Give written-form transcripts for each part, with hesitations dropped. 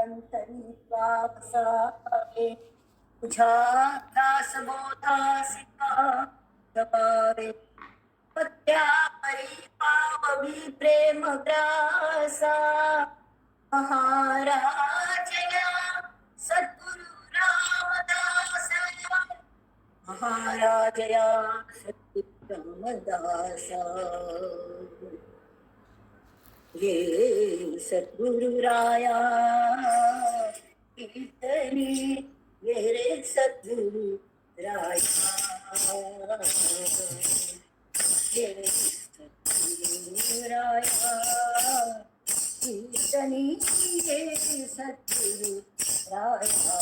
अंतरी वसावे, तुझ्या दासबोधासी जपावे. पत्या परी पाववी प्रेम ग्रासा, महाराजया सद्गुरु रामदासा, महाराजया सद्गुरु रामदासा. ये सद्गुरुराया कीर्तनी, ये रे सद्गुरु राया, ये सद्गुरुराया कीर्तनी, ये सद्गुरु राया.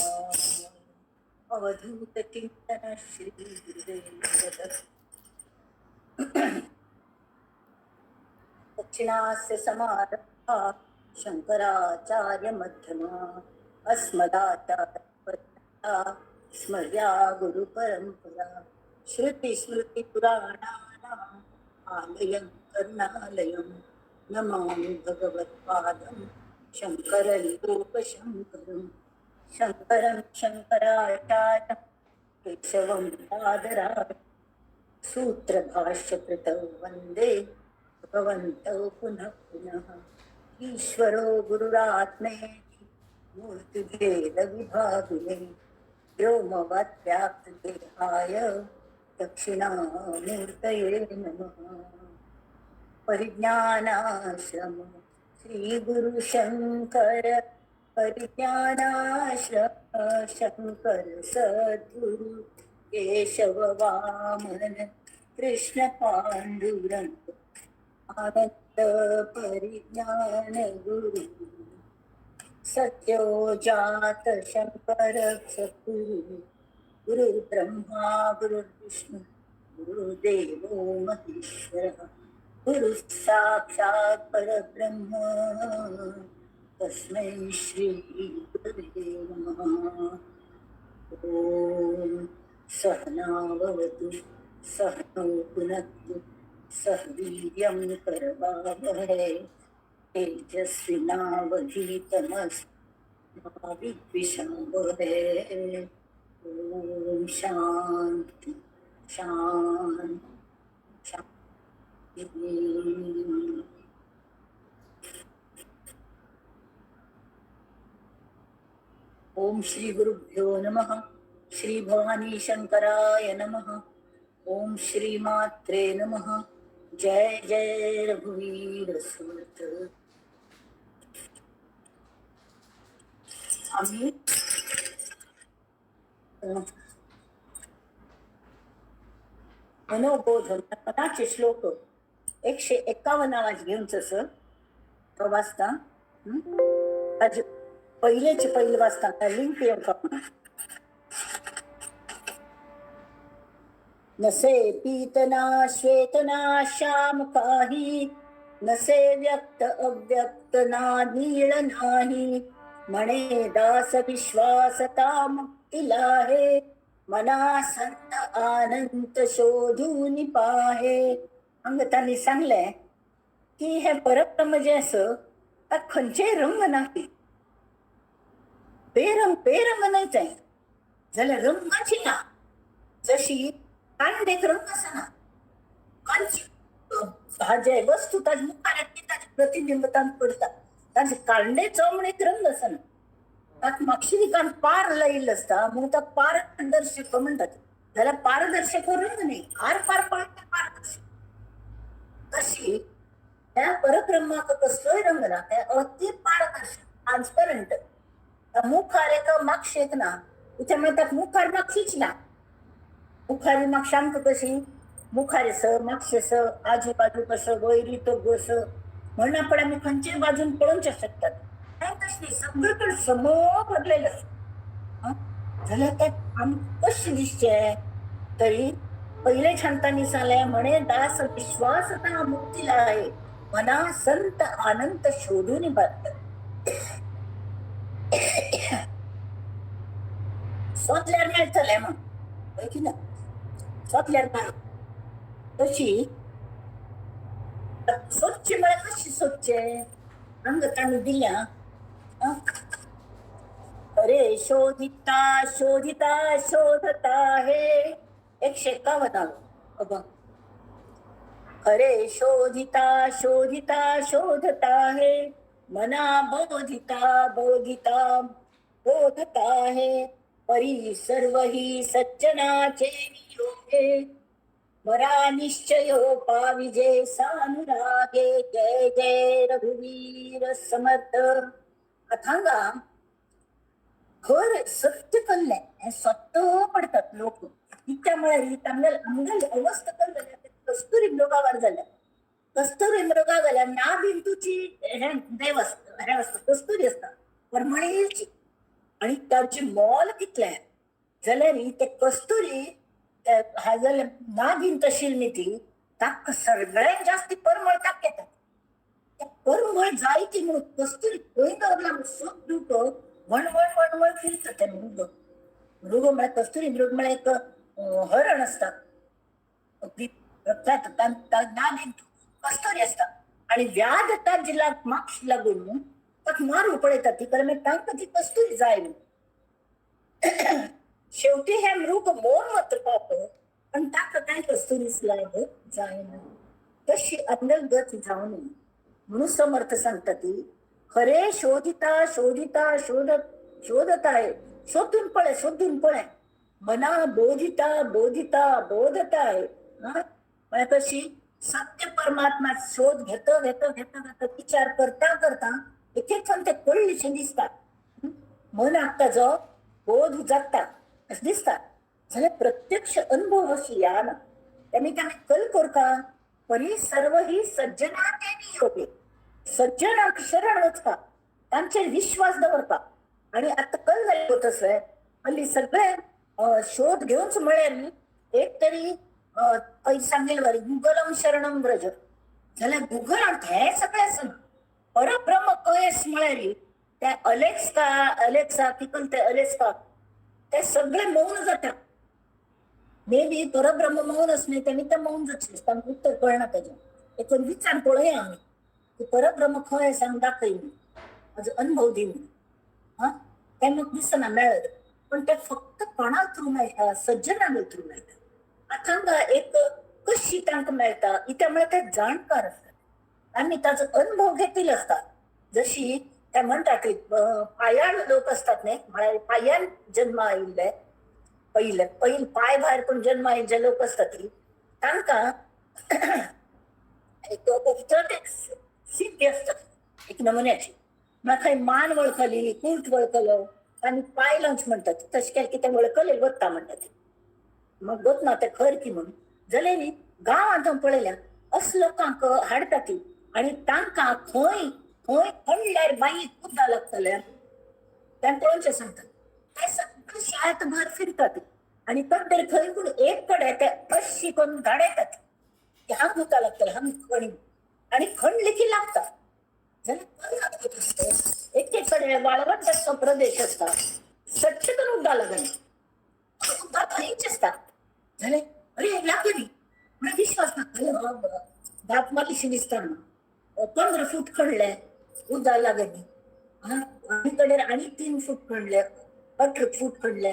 अवधूत चिंतन श्री गुरुदेव दत्त. दक्षिणास्य समारंभा शंकराचार्य मध्यमा, अस्मदाचार्य स्मर्या गुरु परंपरा. श्रुती स्मृती पुराणानाम आलयं करुणालयं, नमामि भगवत्पादं शंकरं लोकशंकरं. शंकरं शंकराचार्य केशवं बादरायणं, सूत्रभाष्यकृतौ वंदे भगवन्तौ पुनः पुनः. ईश्वरो गुरुरात्मेति मूर्तिभेदविभागिने, व्योमवद्व्याप्तदेहाय दक्षिणामूर्तये नमः. परिज्ञानाश्रम श्री गुरु शंकर, परिज्ञानाश्रम शंकर सद्गुरु केशव वामन कृष्ण पांडुरंग आनंद परिज्ञान गुरु. सत्यो जात शंकर सद्गुरु, गुरु ब्रह्मा गुरुर्विष्णु गुरुदेवो महेश्वरः, गुरु साक्षात् परब्रह्म तस्मै श्री गुरुवे नमः. ॐ सहना भवतु सहनौ भुनक्तु सह वीर्यं करवावहै, तेजस्विनावधीतमस्तु मा विद्विषावहै. ॐ शांती शांती शांती. ओम श्री गुरुभ्यो नमः. श्री भवानी शंकराय नमः. ओम श्री मात्रे नमः. जय जय रघुवीर समर्थ. आम्ही मनोबोध मनाचे श्लोक 151 आवाज घेऊन सर तो वाचता. पहिलेचे पहिले वाचता लिंक येऊन. नसे पीतना श्वेतना श्याम काही, नसे व्यक्त अव्यक्त ना नीळ नाही, म्हणे दास विश्वासता मुक्तीला हे, मना संत आनंद शोधून पाहे. हांगा तांणी सांगलें की हे परब्रह्म जें आसा ताका खंयचेय रंग ना, बेरंग बेरंग न्हय तें, जाल्यार रंगाची ना. जशी कांडेक रंग आसना, कांची भाजे वस्तू ताजे मुखार येता ताजें प्रतिबिंब तांकां पडटा, ताजे कांडेचो म्हण एक रंग आसना. ताका मागशीं पार लायिल्लो आसता म्हणून ताका पारदर्शक म्हणटात. जाल्यार पारदर्शक हो रंग न्ही, आर पार पळयता पारदर्शक. तशी ह्या परब्रह्माक कसलोय रंग ना, तें अति पारदर्शक ट्रान्सपरंट. मुखार एक मागशेक ना, इथे म्हणटात मुखार मागशीच ना. मुखारी मागशी आमकां कशी मुखार स मागशे स आजूबाजू कसं वयरी तो गोस म्हणून आपण आमी खंयच्याय बाजून पळोवंक शकतात. तें तशें न्ही, सगळे कडेन सम भरलेलें आसा. जाल्यार तें आमकां कशें दिसचें तरी पयले छानतांनी सांगलें म्हणे दास विश्वासता मुक्तीला आहे, मना संत आनंद शोधून बात. सोदल्यार मेळटलें म्हण हय की ना, सोदल्यार मेळ. तशी सोदची म्हळ्यार कशी सोदचें हांगा तांणी दिल्या. शोधिता शोधिता शोधता हे. 151 अभंग. खरे शोधिता शोधिता शोधता हे, मना बोधिता बोधिता बोधता हे, परी सर्व ही सज्जनाचे नियोगे, मरा निश्चयो पाविजे सानुरागे. जय जय रघुवीर समर्थ. अथांगा खर सत्य कल्लें हें सत्त पडतात लोक. कित्या म्हळ्यार आमगेली अवस्था कल जाल्या कस्तुरी मृगावर जाल्या. कस्तुरी मृगा जाल्यार ना बिंदूची हें देव आसता, हें आसता, कस्तुरी आसता परमळीची, आनी तांचे मोल कितलें जाल्यार ते कस्तुरी जाल्यार ना भिंत आशिल्ली न्ही ती ताका सगळ्यांत जास्त परमळ ताक येता. ते परमळ जायती म्हणून कस्तुरी खंय दवरला म्हूण सग वणवण वणवण फिरता ते मृग. मृग म्हळ्यार कस्तुरी मृग म्हळ्यार एक हरण आसता, ना भिंतू कस्तुरी आसता. आनी व्याध तांचे माक्ष लागून ताका मारू पळयता ती, कारण मागीर तांकां ती कस्तुरी जाय म्हणून. शेवटी हे मृग मोर वचपाक पण ताका कांय कस्तुरी लाग जायना. तशी आपल्याक गत जावं नये म्हणून समर्थ सांगता ती खरे शोधिता शोधिता शोधत शोधत आहे, शोधून पळय शोधून पळय, मना बोधिता बोधिता बोधत आहे. म्हळ्यार कशी सत्य परमात्मा शोध घेत घेत घेत घेत विचार करता करता एक एक ते कळ्ळेशें दिसता, मनाक ताजो बोध जाता अशें दिसता. जाल्यार प्रत्यक्ष अनुभव अशी या ना तेमी ताणें कल करता परी सर्व ही सज्जना ते नियोगे. सज्जनाक शरण वचपा, तांचेर विश्वास दवरपा. आनी आतां कल जालें तसलें हल्ली सगळे शोध घेवच म्हळ्यार न्ही एक तरी पयलीं सांगेल बरें गुगलम शरणम व्रज जाल्यार गुगलांत हें सगळें आसना. परब्रह्म कयस म्हळ्यार ते अलेक्सा अलेक्सा कितें ते अलेक्सा ते सगळे मौन जाता. मे बी परब्रह्म मौन आसलें तेणी तें मौन जातलें, तांकां उत्तर कळना ताजें. एक विचार पळोवया आमी की परब्रह्म खंय सांग दाखय म्हणून, म्हाजो अनुभव दी म्हणून. हां तें म्हाका दिसना मेळत, पण तें फक्त कोणा थ्रू मेळटा, सज्जनां थ्रू मेळटा. आतां हांगा एक कशी तांकां मेळटा इत्या म्हळ्यार ते जाणकार आसतात आनी ताजो अनुभव घेतिल्लो आसता. जशी ते म्हणटा की पायाळ लोक आसतात न्ही, म्हळ्यार पांयान जन्मा आयिल्ले पयले पयल पांय भायर पण जन्मा आयिल्ले लोक आसतात ती तांकां एक उपचट एक सिद्धी आसता एक नमुन्याची. म्हळ्यार खंय मान वळखली, कूट वळखलो आनी पांय लंच म्हणटात तशें केलें की ते वळखले वता म्हणटात, मग वतना ते खर की म्हणून. जाल्यार न्ही गांवांत हांव पळयल्या असो लोकांक हाडटा ती आनी तांकां खंय खंय खणल्यार बांयक उदक लागतलें तें पळोवचें सांगतात. ते सगळे शाळेत भर फिरतात आनी कंटर खंय पूण एक कडेन ते अशी करून धाडयतात की हांग उदक लागतलें हांग खणी, आनी खणली की लागता. जाल्यार एक एक कडेन वाळवंटाचो प्रदेश आसता, सट्ट करून उदक लागना, उदक खंयच आसता. जाल्यार अरे लागली म्हळ्यार विश्वास ना, दांत मारलीशी दिसता ना. 15 फूट खणले उदक लागनी, आनी कडेन आनी 3 फूट खणले, 18 फूट खणले,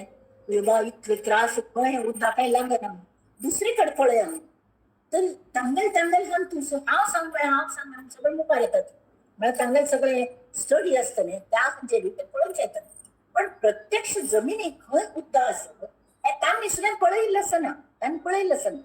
बाबा इतले त्रास खंय उदक कांय लागना. दुसरी कडेन पळया तर तांगेल तांगेल सांग तूं हांव सांग हांव सांग सगळे मुखार येतात. म्हळ्यार तांगेल सगळे स्टडी आसता न्ही त्या खंयचे ते पळोवचें येतात, पण प्रत्यक्ष जमिनीक खंय उदक आसा हें तांणी सुद्दां पळयिल्लें आसना, तांणी पळयिल्लें आसना.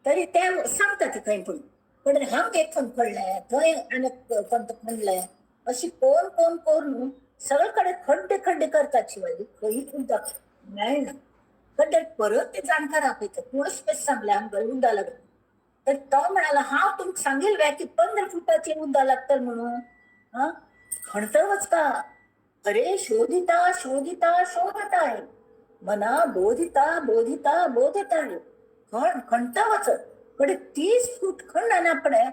तरी ते सांगता ती खंय पूण पण हांग एक खंय पडलें थंय आनी खंय खणलें अशी कोण कोण करून सगळे कडेन खड्डे खड्डे करतात. शिवाय खंय उदक मेळना. खड्डे परत ते जाणकार आपयतात, कोण कशें सांगलें आमकां उदक लागता. तर तो म्हणाला हांव तुमकां सांगील वे की 15 फुटाचेर उदक लागतलें म्हणून. हां खणत वचपा. अरे शोधिता शोधिता शोधता आहे, मना बोधिता बोधिता बोधता आहे. खण खणता वचत कडे 30 फूट खणना आपणे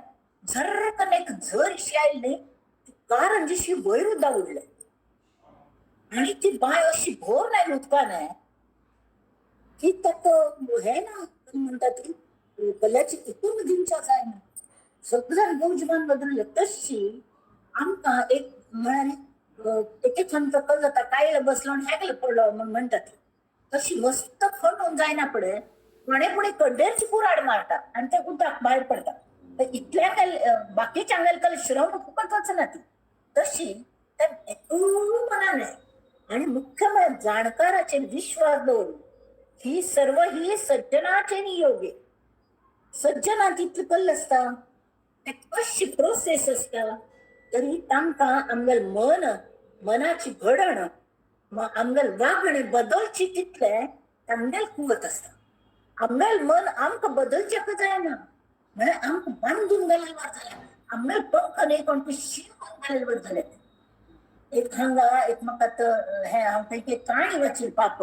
झर्रकन एक झर अशी आयली कारण जशी वयर उदक उडलें आनी ती बांय अशी भोर आयली उदकान की ताका हें ना म्हणटा ती कल्याची कुटुंब दिवच्या जायना. सगळ्यां नवजीवन बदललें. तशी आमकां एक म्हळ्यार एक खंत कल जाता, कायल बसलो आनी हेगले पडलो म्हण म्हणटात. तशी मस्त खणून जायना पडे कोणे पुणे कड्डेरच कुराड मारता आनी ते उदक भायर पडटा. तर इतल्या बाकीच्या आंगेल श्रम फुकट वचना ती. तशी ते मनाने आणि मुख्य म्हणजे जाणकाराचे विश्वास दवरून ही सर्व ही सज्जनाचे नियोगे. सज्जनांत इतलें कल्ल आसता, ते कशी प्रोसेस आसता तरी तांकां आमगेल मन, मनाची घडण, आमगेल वागणे बदलची तितले तांगेल कुवत आसता. आमगेल मन आमकां बदलचें जायना, म्हळ्यार आमकां बांदून घालें वर जालें, आमगेल पंख न्ही कोण शिवून घालें वर जालें. एक हांगा एक म्हाका तर हें हांव थंय एक काणी वाचिल पाप.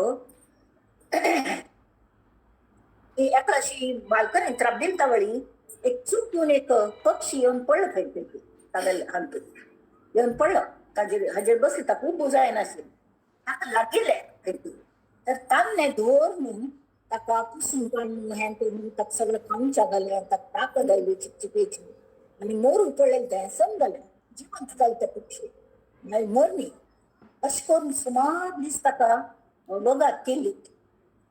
एका अशी बाल्कनी त्राबील तावळी एक चुकून एक पक्षी येवन पडलो खंय थंय तागेले हांगा येवन पडलो, ताजेर हाजेर बसले, ताका उबो जायनासलें, ताका लागिल्लें खंय तरी. तर तान्ने दवरून ताका पुसून काडून हें करून ताका सगळें खावच्या घालें, ताका ताकद आयली चिकचिकेची आनी मोरूंक पडलें तें सम जालें, जिवंत जालें तें पक्षी, मागीर मरनी. अशें करून सुमार दीस ताका वगात केली.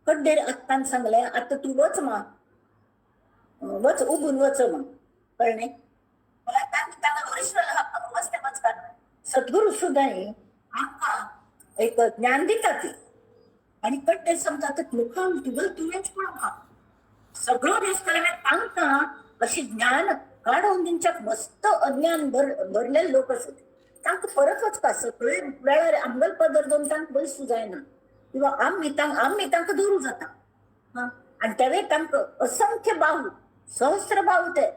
कड्डेर आत्तान सांगलें, आतां तूं वच मा, वच उबून वच मा, कळ्ळें न्ही? ताका ओरिजिनल वच तें वच काड. सद्गुरू सुद्दां आमकां एक ज्ञान दिता ती. आनी कड्डेर समजा आतां मुखार तुगेलो तुवेंच पळोवपा सगळो दीस केल्यार तांकां अशी ज्ञान काडून दिवच्याक मस्त अज्ञान भरलेले लोक आसत, तांकां परत वचपा सगळे वेळार आमगेलो पदर दवरून तांकां बयसू जायना, किंवा आमी तांकां दवरूं जाता. आनी तेवे तांकां असंख्य बाहू, सहस्र बाहू ते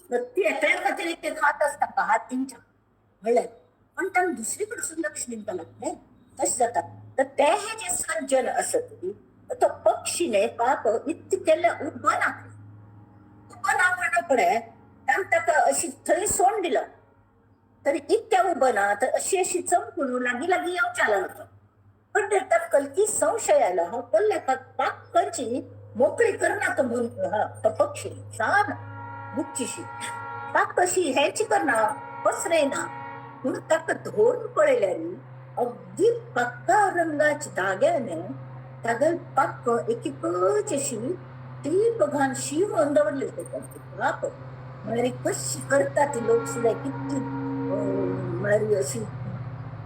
त्या खातीर ते हात आसता, हात तेंच्या म्हणल्यार, पण तांकां दुसरे कडसून लक्ष दिवपाक लागलें तशें जाता. तर ते हे जे सज्जन आसत तो पक्षीने पाप इतकें केल्लें उबो ना, उबो ना म्हणा फुडें तांकां ताका अशी थंय सोड दिलो तरी इतक्या उबो ना तर अशी अशी चमकून लागीं लागीं येवच्या लागलो. पण ताका कलकी संशय आयलो, हांव कल्ल्याक पाक करची मोकळी करना तो म्हूण तो पक्षी सान गुपचीशी पाक कशी हेची करना पसरयना म्हणून ताका धरून पळयल्यार अगदी पक्का रंगाच्या धाग्याने तागेल पाक एकीकच अशी टीप घालून शिवून दवरली. बाप म्हळ्यार कशी करता ती लोक सुद्दां, कितली म्हळ्यार अशी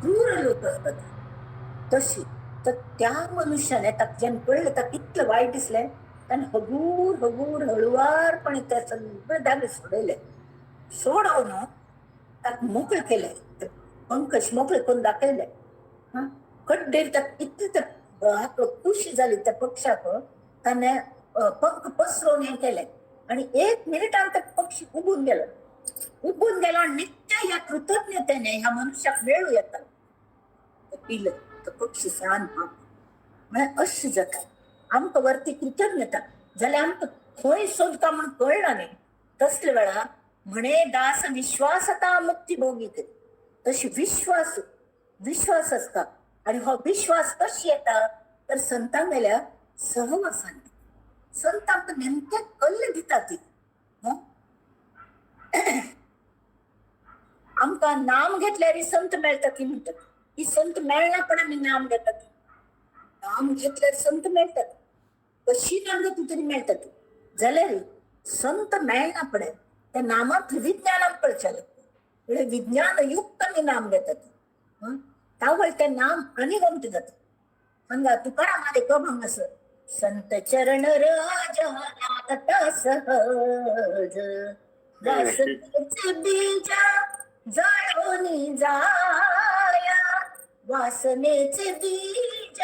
क्रूर लोक असतात तशी. तर त्या मनुष्याने ताका जेन्ना पळयलें ताका कितलें वायट दिसलें, ताणें हगूर हगूर हळुवारपणे ते सगळे धागे सोडयले. सोडोवन ताका मोकळे केले, पंकज मोकळे करून दाखयले. हा कड्डेर ताका इतली तर खुशी जाली त्या पक्षाक, ताणें पंख पसरोवन हें केलें आनी एक मिनिटान ते पक्षी उबून गेलो. उबून गेलो आनी नित्य ह्या कृतज्ञतेने ह्या मनुष्याक मेळूं येता पिलं तो पक्षी सान पाप. म्हळ्यार अशें जाता आमकां वरती कृतज्ञता जाल्यार आमकां खंय सोदता म्हूण कळना न्ही. तसले वेळार म्हणे दास विश्वासता मुक्ती भोगीत, तशी विश्वास विश्वास आसता. आनी हो विश्वास कशी येता तर संतांगेल्या सहवासान. संत आमकां नेमकें कल्ले दिता ती. आमकां नाम घेतल्यार संत मेळटा ती म्हणटात, ही संत मेळना पण आमी नाम घेतात. नाम घेतल्यार संत मेळटात, कशी नाम घेतली तरी मेळटात. जाल्यार संत मेळना पडे त्या नामांत विज्ञान आमकां कळचें लागता, म्हणजे विज्ञान युक्त आमी नाम घेतात. तावळ तें नाम आनी गमती जाता. हांगा तुकारामाले अभंग आसा, संत चरण राज लागता सहज, वासनेचे बीज जळोनी जाया, वासनेचे बीज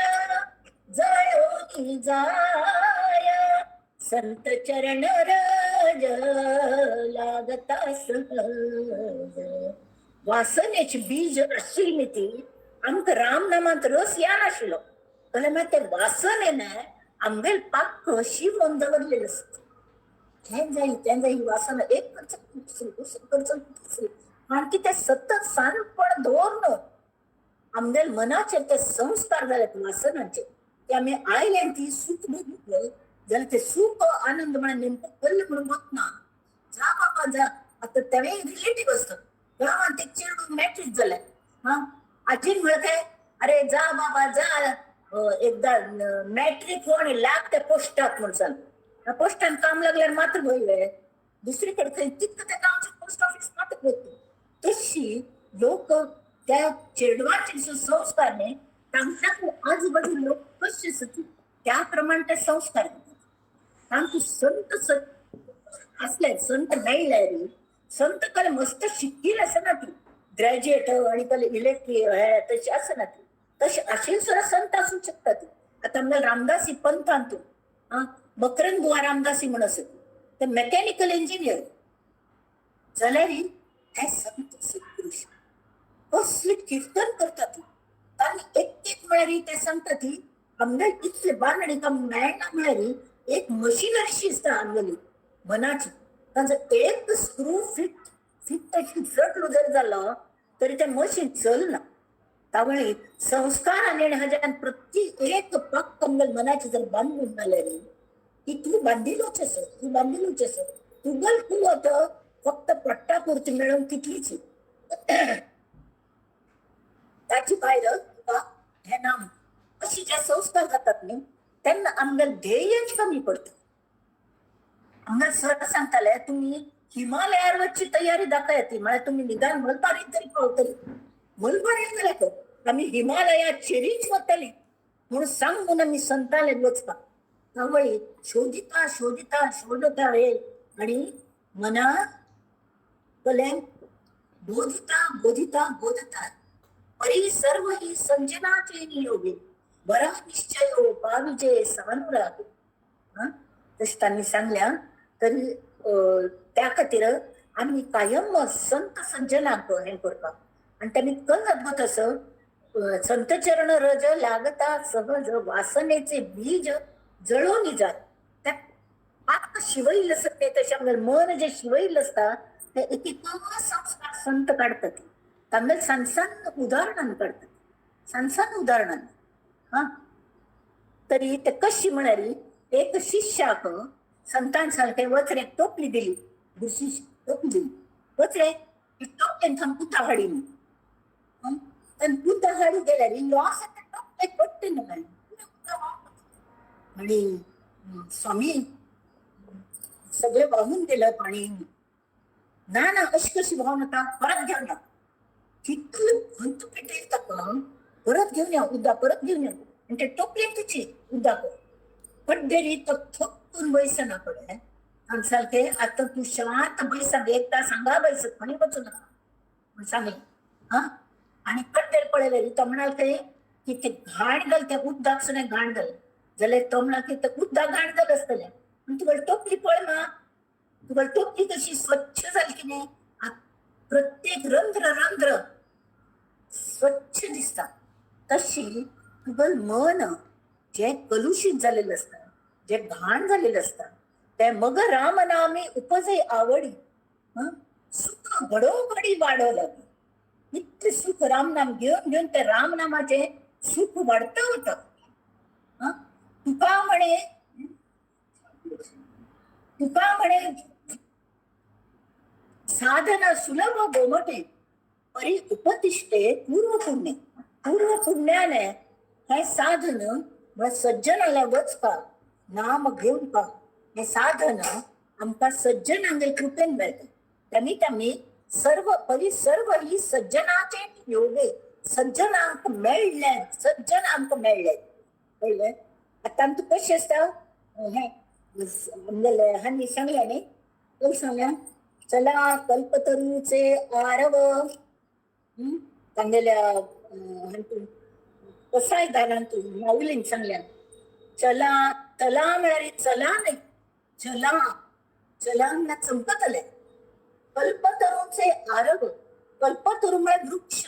जळोनी जाया, संत चरण रज लागता सहज. वासनेचे बीज आशिल्ली ती आमकां रामनामांत रस या नाशिल्लो, जाल्यार मागीर ते वासनेन आमगेल पाक शिवोन दवरलेलें आसता. हें जाय तें जाय, ही वासना एक कडच्यान दुसरी, दुसरी कडच्यान तिसरी, कारण की ते सतत सानपण दवरून आमगेल मनाचेर ते संस्कार जाल्यात वासनांचे. ते आमी आयले ती सूख भोगले जाल्यार ते सूख आनंद म्हणून नेमको कल्ले म्हणून वतना जा बाबा जा. आतां तेवें रिलेटीव आसता गांवांत एक चेडूं मॅट्रीक जालें, हा आजीन म्हणत काय, अरे जा बाबा जा, एकदा मॅट्रिक हो आणि लाग त्या पोस्टात म्हण सांग. पोस्टान काम लागल्यार मात्र भंय, दुसरीकडे खंय तितकं त्या गांवचे पोस्ट ऑफिस मात्र होती. तशी लोक त्या चेडवाचे संस्कार न्ही तांकां आजूबाजू लोक कशे आसत त्या प्रमाणे ते संस्कार दितात. तांकां संत असले संत मेळ्ळे रे, संत कले मस्त शिकील आसना ती, ग्रॅज्युएट आणि कले इलेक्ट्रिक हे तशी आसना ती, तशी अशी सुद्दां संत आसूंक शकता ती. आतां आमगे रामदासी पंथान तूं आं मकरंद बुवा रामदासी म्हण आसत, ते मेकॅनिकल इंजिनियर जाल्यार ते संत सत्पुरुष कसले किर्तन करतात. आनी एक एक म्हळ्यार ते सांगता ती आमगे इतले बांदणी मेळना म्हळ्यार एक मशिनरीशी आसता आमगेली मनाची, तांचो एक स्क्रू फिट फिट अशी जटलो जर जालो तरी तें मशीन चलना. त्यामुळे संस्कार आनी हाज्यान प्रत्येक एक पाक आमगेले मनाची जर बांदून जाल्यार की तूं बांदिलोच आसा, तूं बांदिलोच आसा, तुगल कुवत फक्त पट्टा पुरती मेळोवंक तितलीच, ताची भायर तुका हें ना. अशी जे संस्कार जातात न्ही तेन्ना आमगेलें ध्येयच कमी पडटा. आमगे सर सांगताले तुमी हिमालयार वचची तयारी दाखयात, म्हळ्यार तुमी निदान मलबारीत तरी पावतली. मलबारीत गेले आमी हिमालयाचेरीच वतली म्हणून सांगून आमी संताले वचपाक. त्यामुळे शोधिता शोधिता शोधता हे आणि मना कल्याण बोधिता बोधिता बोधता परी सर्व ही संजनाचे नियोगे बरा निश्चय पाविजे सानुराग. तशें तांणी सांगल्या तरी त्या खातीर आमी कायम संत सज्जनांक हें करपाक. आनी तांणी कल अद्भुत असो संत चरण रज लागता सहज वासनेचे बीज जळोवन जात. त्या पाक शिवयल्लें आसता तें तशें आमगेलें मन जें शिवयल्लें आसता तें एक एक संस्कार संत काडटात. तांगेले सान सान उदाहरणान काडटात, सान सान उदाहरणान. हां तरी ते कशी म्हळ्यार एक शिष्याक संतान सारकें वच रे टोपली दिली, गुरु टोपली दिली, वच रे टोपलेन थंय उदक हाडी न्हू. उदक हाडी गेल्यार लॉस टोपले पडटे न्हू. आणि स्वामी सगळे वाहून गेलं पाणी. ना ना अशी कशी व्हावं नका, परत घेऊन या, कितलं भंत पेटेल ताका, परत घेऊन या उदक, परत घेऊन या. आणि ते टोपलेन तुची उदक पड्डेरी तो थकून बैसना पडे. आनी सारकें आतां तूं शांत बैसा, एक तास हांगा बैस, खंय वचूं नाका म्हण सांगलें. हां आनी कड्डेर पळयलें तो म्हणाल खंय की ते घाण घाल, त्या उदक सुद्दां घाण घाल जाल्यार तो म्हणाल की ते उदक घाण जालें आसतलें, पूण तुका टोपली पळय मा, तुका टोपली कशी स्वच्छ जाली की न्ही, प्रत्येक रंध्र रंध्र स्वच्छ दिसता. तशी तुगेलें मन जे कलुशीत जालेलें आसता, जे घाण जालेलें आसता ते मग राम नामे उपजे आवडी सुख घडोघडी वाडो लागे. इतलें सुख रामनाम घेवन घेवन ते रामनामाचें सुख वाडता वता. तुका म्हणे, तुका म्हणे साधन सुलभ गोमटे परी उपतिष्ठे पूर्व पुण्य. पूर्व पुण्याने हे साधन म्हळ्यार सज्जनाल्या वचपाक, नाम घेवपाक हे साधन आमकां सज्जनांगे कृपेन मेळटा. तेमी तामी सर्व परी सर्व ही सज्जनाचे योगे, सज्जन आमकां मेळ्ळे, सज्जन आमकां मेळ्ळे. कळ्ळें? आतां आमकां कशें आसता हें आमगेले हांणी सांगलें न्ही, कोण सांगलें, चला कल्पतरूचे आरव तांगेल्या कसायदारांतून माऊलीन सांगल्या, चला चला म्हळ्यार चला न्ही, चला चला म्हळ्यार चमकतले. कल्पतरूचे आरव, कल्पतरू म्हळ्यार वृक्ष,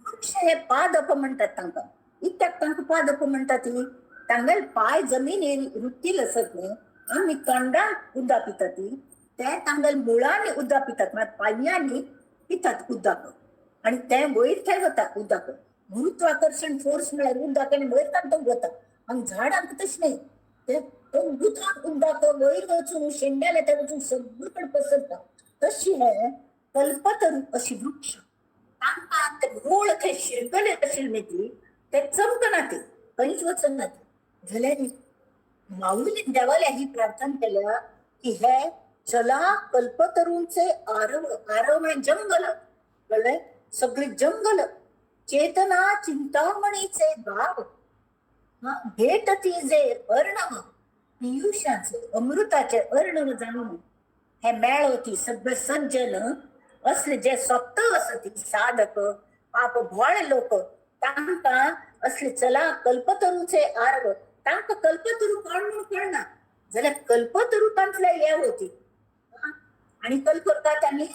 वृक्ष हे पादप म्हणटात तांकां. कित्याक तांकां पादप म्हणटात ती, तांगेले पांय जमिनीर रुतील आसत न्ही, आमी तोंडान उदक पितात ती, ते तांगेले मुळांनी उदक पितात, म्हळ्यार पांयांनी पितात उदक, आनी ते वयर थंय वता उदक. गुरुत्वाकर्षण फोर्स म्हळ्यार उदक आनी वयर तांकां वता. आनी झाडांक तशें न्ही, ते उदक उदक वयर वचून शेंड्याले ते वचून सगळीकडेन पसरता. तशी हे कल्पतरू अशी वृक्ष. तांकां ते मूळ थंय शिरकले आशिल्ली न्ही ती, ते चमकना ती, खंयच वचना ती. जाल्यार माऊलीन देवाल्या ही प्रार्थना केल्या की हे चला कल्पतरूंचे आरव, आरव म्हळ्यार जंगल, कळ्ळें, सगळी जंगल, चेतना चिंतामणीचे गाव, भेट ती जे अर्णव, पियुषाचे अमृताचे अर्णव जाणून हे मेळो ती सगळे सज्जन असले जे स्वतः आसा ती साधक पाप भोळे लोक, तांकां असले चला कल्पतरूचे आरव, तांकां कल्पतरू कोण म्हणून कळना जाल्यार कल्पतरू तांतले येव ती. आनी कल करता तांणी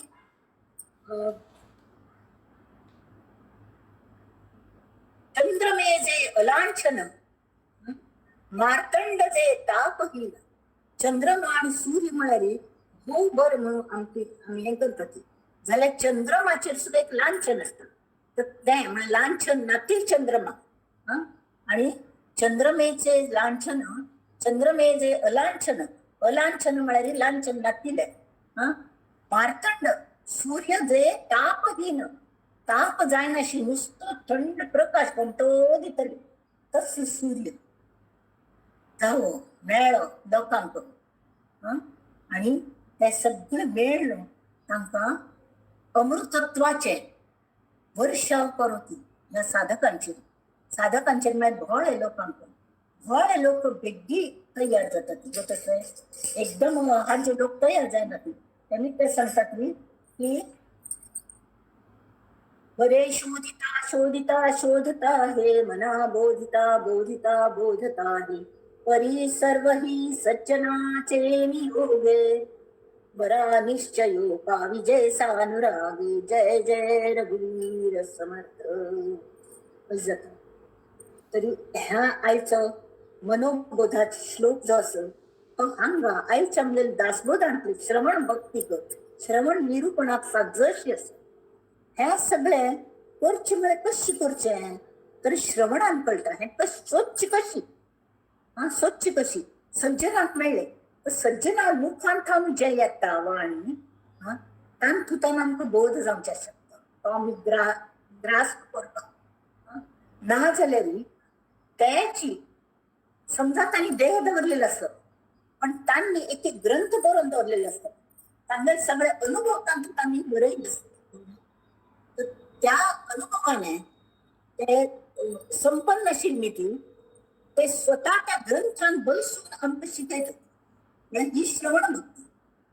चंद्रमे जे अलांछन, मार्तंड जे तापहीन. चंद्रमा आनी सूर्य म्हळ्यार भोव बरें म्हणून आमची आमी हें करता ती. जाल्यार चंद्रमाचेर सुद्दां एक लांछन आसता, तर तें म्हळ्यार लांछन नाती चंद्रमा. आनी चंद्रमेचे लांछन, चंद्रमे जे अलांछन, अलांछन म्हळ्यार लांछन नातिलें. मार्तंड सूर्य जे तापहीन, ताप जायनाशी नुस्तो थंड प्रकाश पण तो दितले तस सूर्य जावो मेळ्ळो लोकांक. आनी ते सगळे मेळ्ळो तांकां अमृतत्वाचे वर्षाव करोती ह्या साधकांचेर. साधकांचेर म्हळ्यार भोळे लोकांक, भोळे लोक बेग्गी तयार जातात. तशें एकदम हांचे लोक तयार जायना ती. तेमी ते सांगतात न्ही की बरे शोधिता शोधिता शोधता हे मना बोधिता बोधिता बोधता हे परी सर्व ही सज्जनाचे नियोगे बरा निश्चयो पाविजय सानुरागे जय जय रघुवीर समर्थ. जाता तरी ह्या आयचो मनोबोधाचो श्लोक जो आसा तो हांगा आयच्या आमगेल्या दासबोधांतली श्रवण भक्तीक, श्रवण निरुपणाक साजशी आसा. हें सगळें करचें म्हळ्यार कशें करचें तर श्रवणान कळटा. हें सोदचें कशी, आं सोदचें कशी सज्जनाक मेळ्ळें तर सज्जना मुखान थावन जें येता वाणी तातूंतल्यान आमकां बोध जावचें शकता, तो आमी ग्रास्प करपाक. ना जाल्यार तेची समजा तांणी देह दवरलेलो आसता पण तांणी एक एक ग्रंथ बरोवन दवरलेले आसता, तांगेले सगळे अनुभव तातूंत तांणी बरयले आसता. तर त्या अनुभवाने ते संपन्न आशिल्ली ती ते स्वतः त्या ग्रंथान बसून आमकां शिकयतात. म्हळ्यार ही श्रवण भक्ती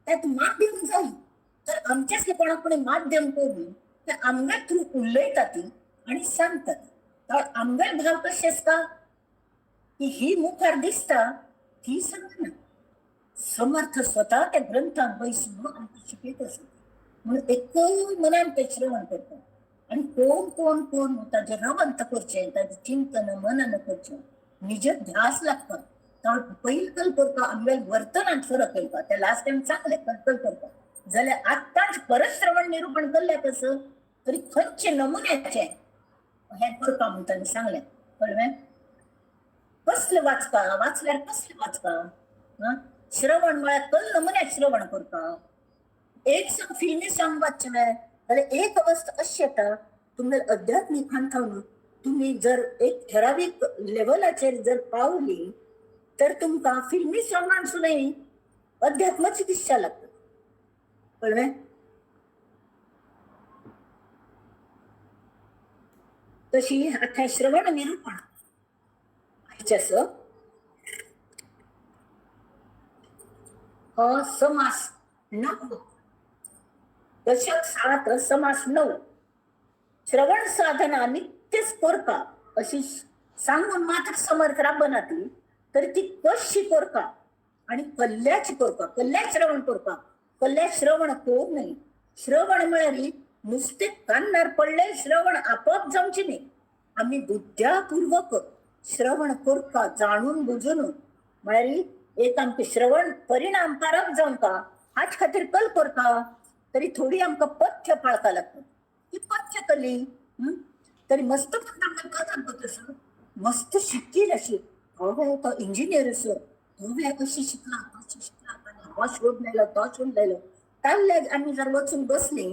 त्यात माध्यम जाली तर आमच्याच कोणाक कोणी माध्यम करून ते आमगे थ्रू उलयतात ती आनी सांगतात. तर आमगे भाव कशें आसता की ही मुखार दिसता ती सांगना, समर्थ स्वतः त्या ग्रंथान बसून आमकां शिकयत आसता. म्हणून एक मनान ते श्रवण करता आनी कोण कोण कोण ताजें रवंत करचें, ताजें चिंतन मनन करचें, निज ध्यास लागता. तर पयलीं कल करता आमगे वर्तनांत फरक येवपा, ते लास्ट टायम सांगलें कल्पल करता जाल्यार आत्तांच परत श्रवण निरुपण केल्लें कसं तरी खंयचे नमुन्याचें हें करपा म्हणून ताणें सांगलें. कळ्ळें? कसलें वाचपा, वाचल्यार कसलें वाचपा, श्रवण म्हळ्यार कल नमुन्याक श्रवण करपा. एक सांग फिल्मी सांग वाचचें जाल्यार एक अवस्था अशी येता तुमगे अध्यात्मीक थावन तुमी जर एक ठरावीक लेवलाचेर जर पावली तर तुमकां फिल्मी सॉंगान सुद्दां अध्यात्माची दिशा लागता. कळ्ळें? तशी आतां श्रवण निरुपण आयचें हो समास 9, दशक 7 समास 9. श्रवण साधना नित्यच करपा अशी सांगून मात्र समर्थ राबना ती, तर ती कशी करपा आनी कल्ल्याची करपा, कल्ल्या श्रवण करपा. कल्ल्या श्रवण कोण न्हय, श्रवण म्हळ्यार नुस्तें कान्नार पडलें श्रवण आपोआप जावचें न्ही. आमी बुद्ध्यापूर्वक श्रवण करपा जाणून बुजून, म्हळ्यार एक आमचें श्रवण परिणामकारक जावंका हाच खातीर कल करपा. तरी थोडी आमकां पथ्य पाळपा लागता. ती पथ्य कली तरी मस्त तसं मस्त शिकील अशी, हो तो इंजिनियर असो, तो अशी शिकला तशी शिकला, हो शोध लायलो तो शोध लायलो. ताल्ले आमी जर वचून बसली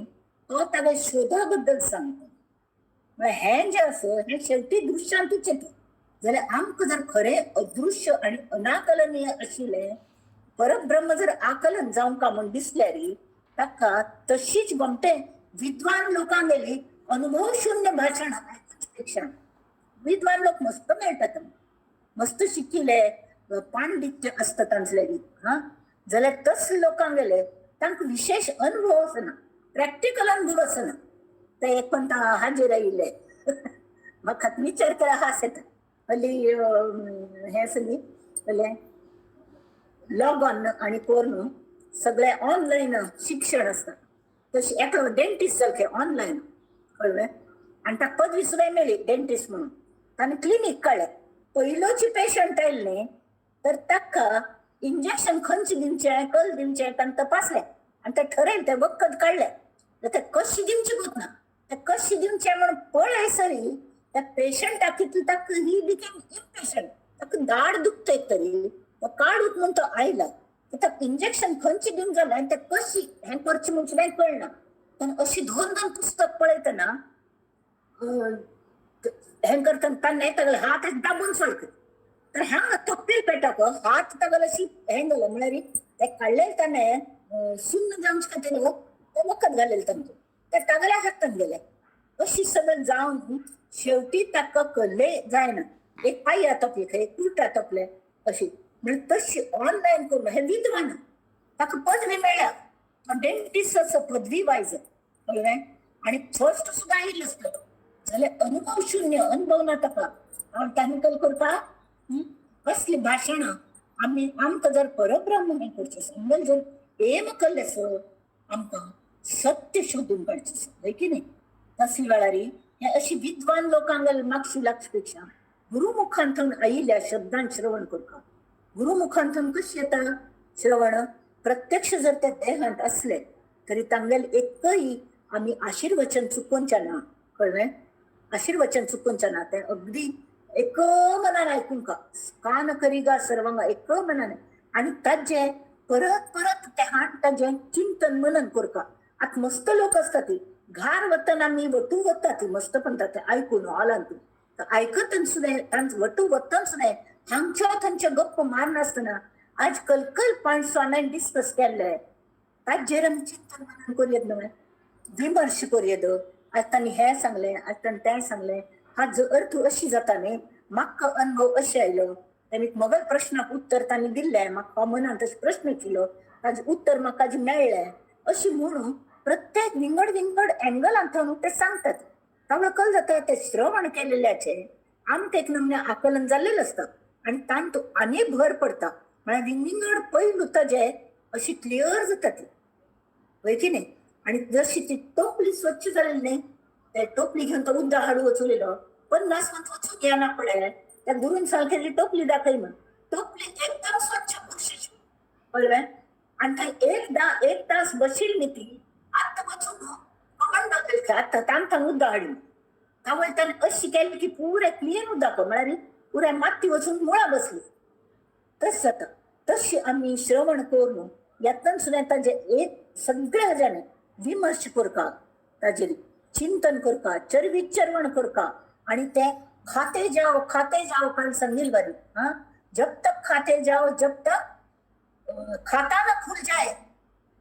तो तागे शोधा बद्दल सांगता. म्हळ्यार हें जें आसा हें शेवटी दृश्यांतूच येता. जाल्यार आमकां जर खरें अदृश्य आनी अनाकलनीय आशिल्लें परब्रह्म जर आकलन जावंक म्हूण दिसल्यार ताका तशीच गोमटे विद्वान लोकांगेली अनुभव शून्य भाशण पेक्षा विद्वान लोक मस्त मेळटात, मस्त शिकिल्ले पांडित्य आसता तांचले. हा, जाल्यार तसले लोकांगेले तांकां विशेश अनुभव आसना, प्रॅक्टिकल अनुभव आसना. ते एक पण हाजेर आयिल्ले म्हाका विचार केला हास येता. हल्ली हें आसा न्ही, जाल्यार लॉग ऑन आनी करून सगळें ऑनलायन शिक्षण आसता. तशें एकलो डेंटिस्ट जालो ऑनलायन, कळ्ळें, आनी ताका पदवी सुद्दां मेळ्ळी डेंटिस्ट म्हणून. ताणें क्लिनीक काडलें. पयलोची पेशंट आयले न्ही तर ताका इंजेक्शन खंयचें दिवचें कल दिवचें ताणें तपासलें आनी तें ठरयलें, तें वखद काडलें. तें कशें दिवचें गोत ना, तें कशें दिवचें म्हणून पळय सरी त्या पेशंटाक कितलें ताका ही बिकेम इम्पेशंट, ताका दाड दुखता एक तरी तो काडूत म्हूण तो आयला, ताका इंजेक्शन खंयचें दिवंक जालें आनी तें कशी हें करचें म्हूण सुद्दां कळना. ताणें अशी दोन दोन पुस्तक पळयतना हें करतना ताणें तागेले हात दाबून सोडले. तर हांगा तकली पेटाक हात तागेले अशी हें जालें, म्हळ्यार तें काडलेलें ताणें सुन्न जावचे खातीर तें वखद घालेलें तांचें, तें तागेल्या हातान गेलें. अशी सगळें जावन शेवटी ताका कल्ले जायना, एक पांया तोपले खंय, एक कुर्टा तोपले अशी. म्हणजे तशी ऑनलायन करून हे विद्वान ताका पदवी मेळ्ळ्या, डेंटिस्ट आसा पदवी वायज, कळ्ळें, आनी फर्स्ट सुद्दां आयिल्लो आसता. जाल्यार अनुभव शून्य, अनुभव ना ताका, ताणें कल करपाक असली भाशणां आमी आमकां जर परब्रह्म हें करचें आसा, जर एम केल्लें आसा आमकां सत्य शोधून काडचें आसा, हय की न्ही. तसल्या वेळार हे अशी विद्वान लोकांक मागशी लागचे पेक्षा गुरुमुखांतून आयिल्ल्या शब्दान श्रवण करता. गुरुमुखांतून कशी येता श्रवण? प्रत्यक्ष जर त्या देहांत असले तरी तांगेले एकही आमी आशीर्वचन चुकोवचें ना, कळ्ळें, आशीर्वचन चुकोवचें ना. तें अगदी एक मनान आयकूंक कान करिगा सर्वांग एक मनान, आनी ताजें परत परत ते हाड ताजें चिंतन मनन करता. आतां मस्त लोक आसता ती घार वतना आमी वटू वता ती मस्त म्हणटा ते आयकून हॉलांत आयकतन सुद्दां तांचो वटू वतन सुद्दां हांगच्या थंयच्या गप्प मारनासतना आज कलकल पॉयंट्स हांवें डिस्कस केल्ले ताजेर आमी चिंतन मनन करूं न्हय, विमर्श करूं. आज तांणी हें सांगलें, आज तांणी तें सांगलें, हाजो अर्थ अशी जाता न्ही, म्हाका अनुभव अशें आयलो, ताणी मगल प्रश्नाक उत्तर तांणी दिल्लें, म्हाका मनान तशें प्रश्न केलो ताजें उत्तर म्हाका मेळ्ळें, अशें म्हणून प्रत्येक विंगड विंगड एंगलांतून ते सांगतात. तावळ कल जाता ते श्रवण केलेल्याचे आमकां एक नमूने आकलन जाल्लेलें आसता आनी तांतू आनी भर पडटा, म्हळ्यार विंगड पैलू ताजे अशी क्लियर जाता ती, हय की न्ही. आनी जशी ती टोपली स्वच्छ जाली न्ही, ते टोपली घेवन तो उद्दा हाडू वचूलेलो 50 मंत वचून येना पडे त्या गुरून सारखे टोपली दाखय म्हण, टोपली एकदम स्वच्छ पुरुषाची, कळ्ळें. आनी थंय एक तास बशील न्ही ती, आतां वचून कमंड आतां तांकां उद्दा हाडून तावळ ताणें अशी केली की पुरे क्लियर उदक, म्हळ्यार पुराय माती वचून मुळां बसली. तशें जाता. तशी आमी श्रवण करून यातन सुद्दां ताजें एक सगळ्या जाणां विमर्श करता, ताजेर चिंतन करता, चरविचरवण करता, आनी ते खाते जाओ खाते जाओ काल सांगील बारी, हा, जब तक खाते जाओ जब तक खाता न खुल जाए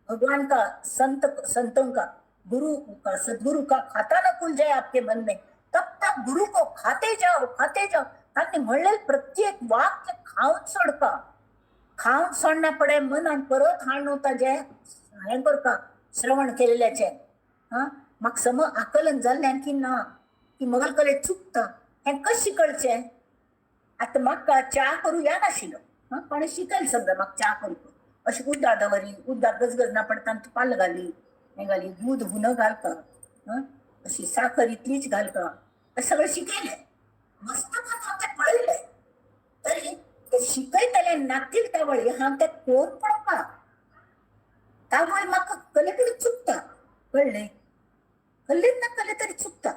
भगवान का, संत संतों का, गुरु का, सदगुरु का खाता न खुल जाए आपके मन में, तब तक गुरु को खाते जाओ खाते जाओ. तांणी म्हणलें प्रत्येक वाक्य खावन सोडपा, खावन सोडना पडे मनान परत हाडून ताजें हें करपा श्रवण केलेल्याचें. हा, म्हाका सम आकलन जाल्लें की ना, की मगल कले चुकता हें कशें कळचें. आतां म्हाका च्या करूं या नाशिल्लो, कोणें शिकयलें समजा म्हाका च्या करूं, अशें उद्दा दवरी, उद्दा गजगज ना पडटा पाल घाली, हें घाली, दूद हुन घालता, अशी साखर इतलीच घालता, अशें सगळें शिकयलें. मस्त हांव तें पळयलें तरी ते शिकयतले नातील तावळी हांव तें कोण पळोवपा तावळ म्हाका कले कडेन चुकता, कळ्ळें, कल्लेच ना कले तरी चुकता,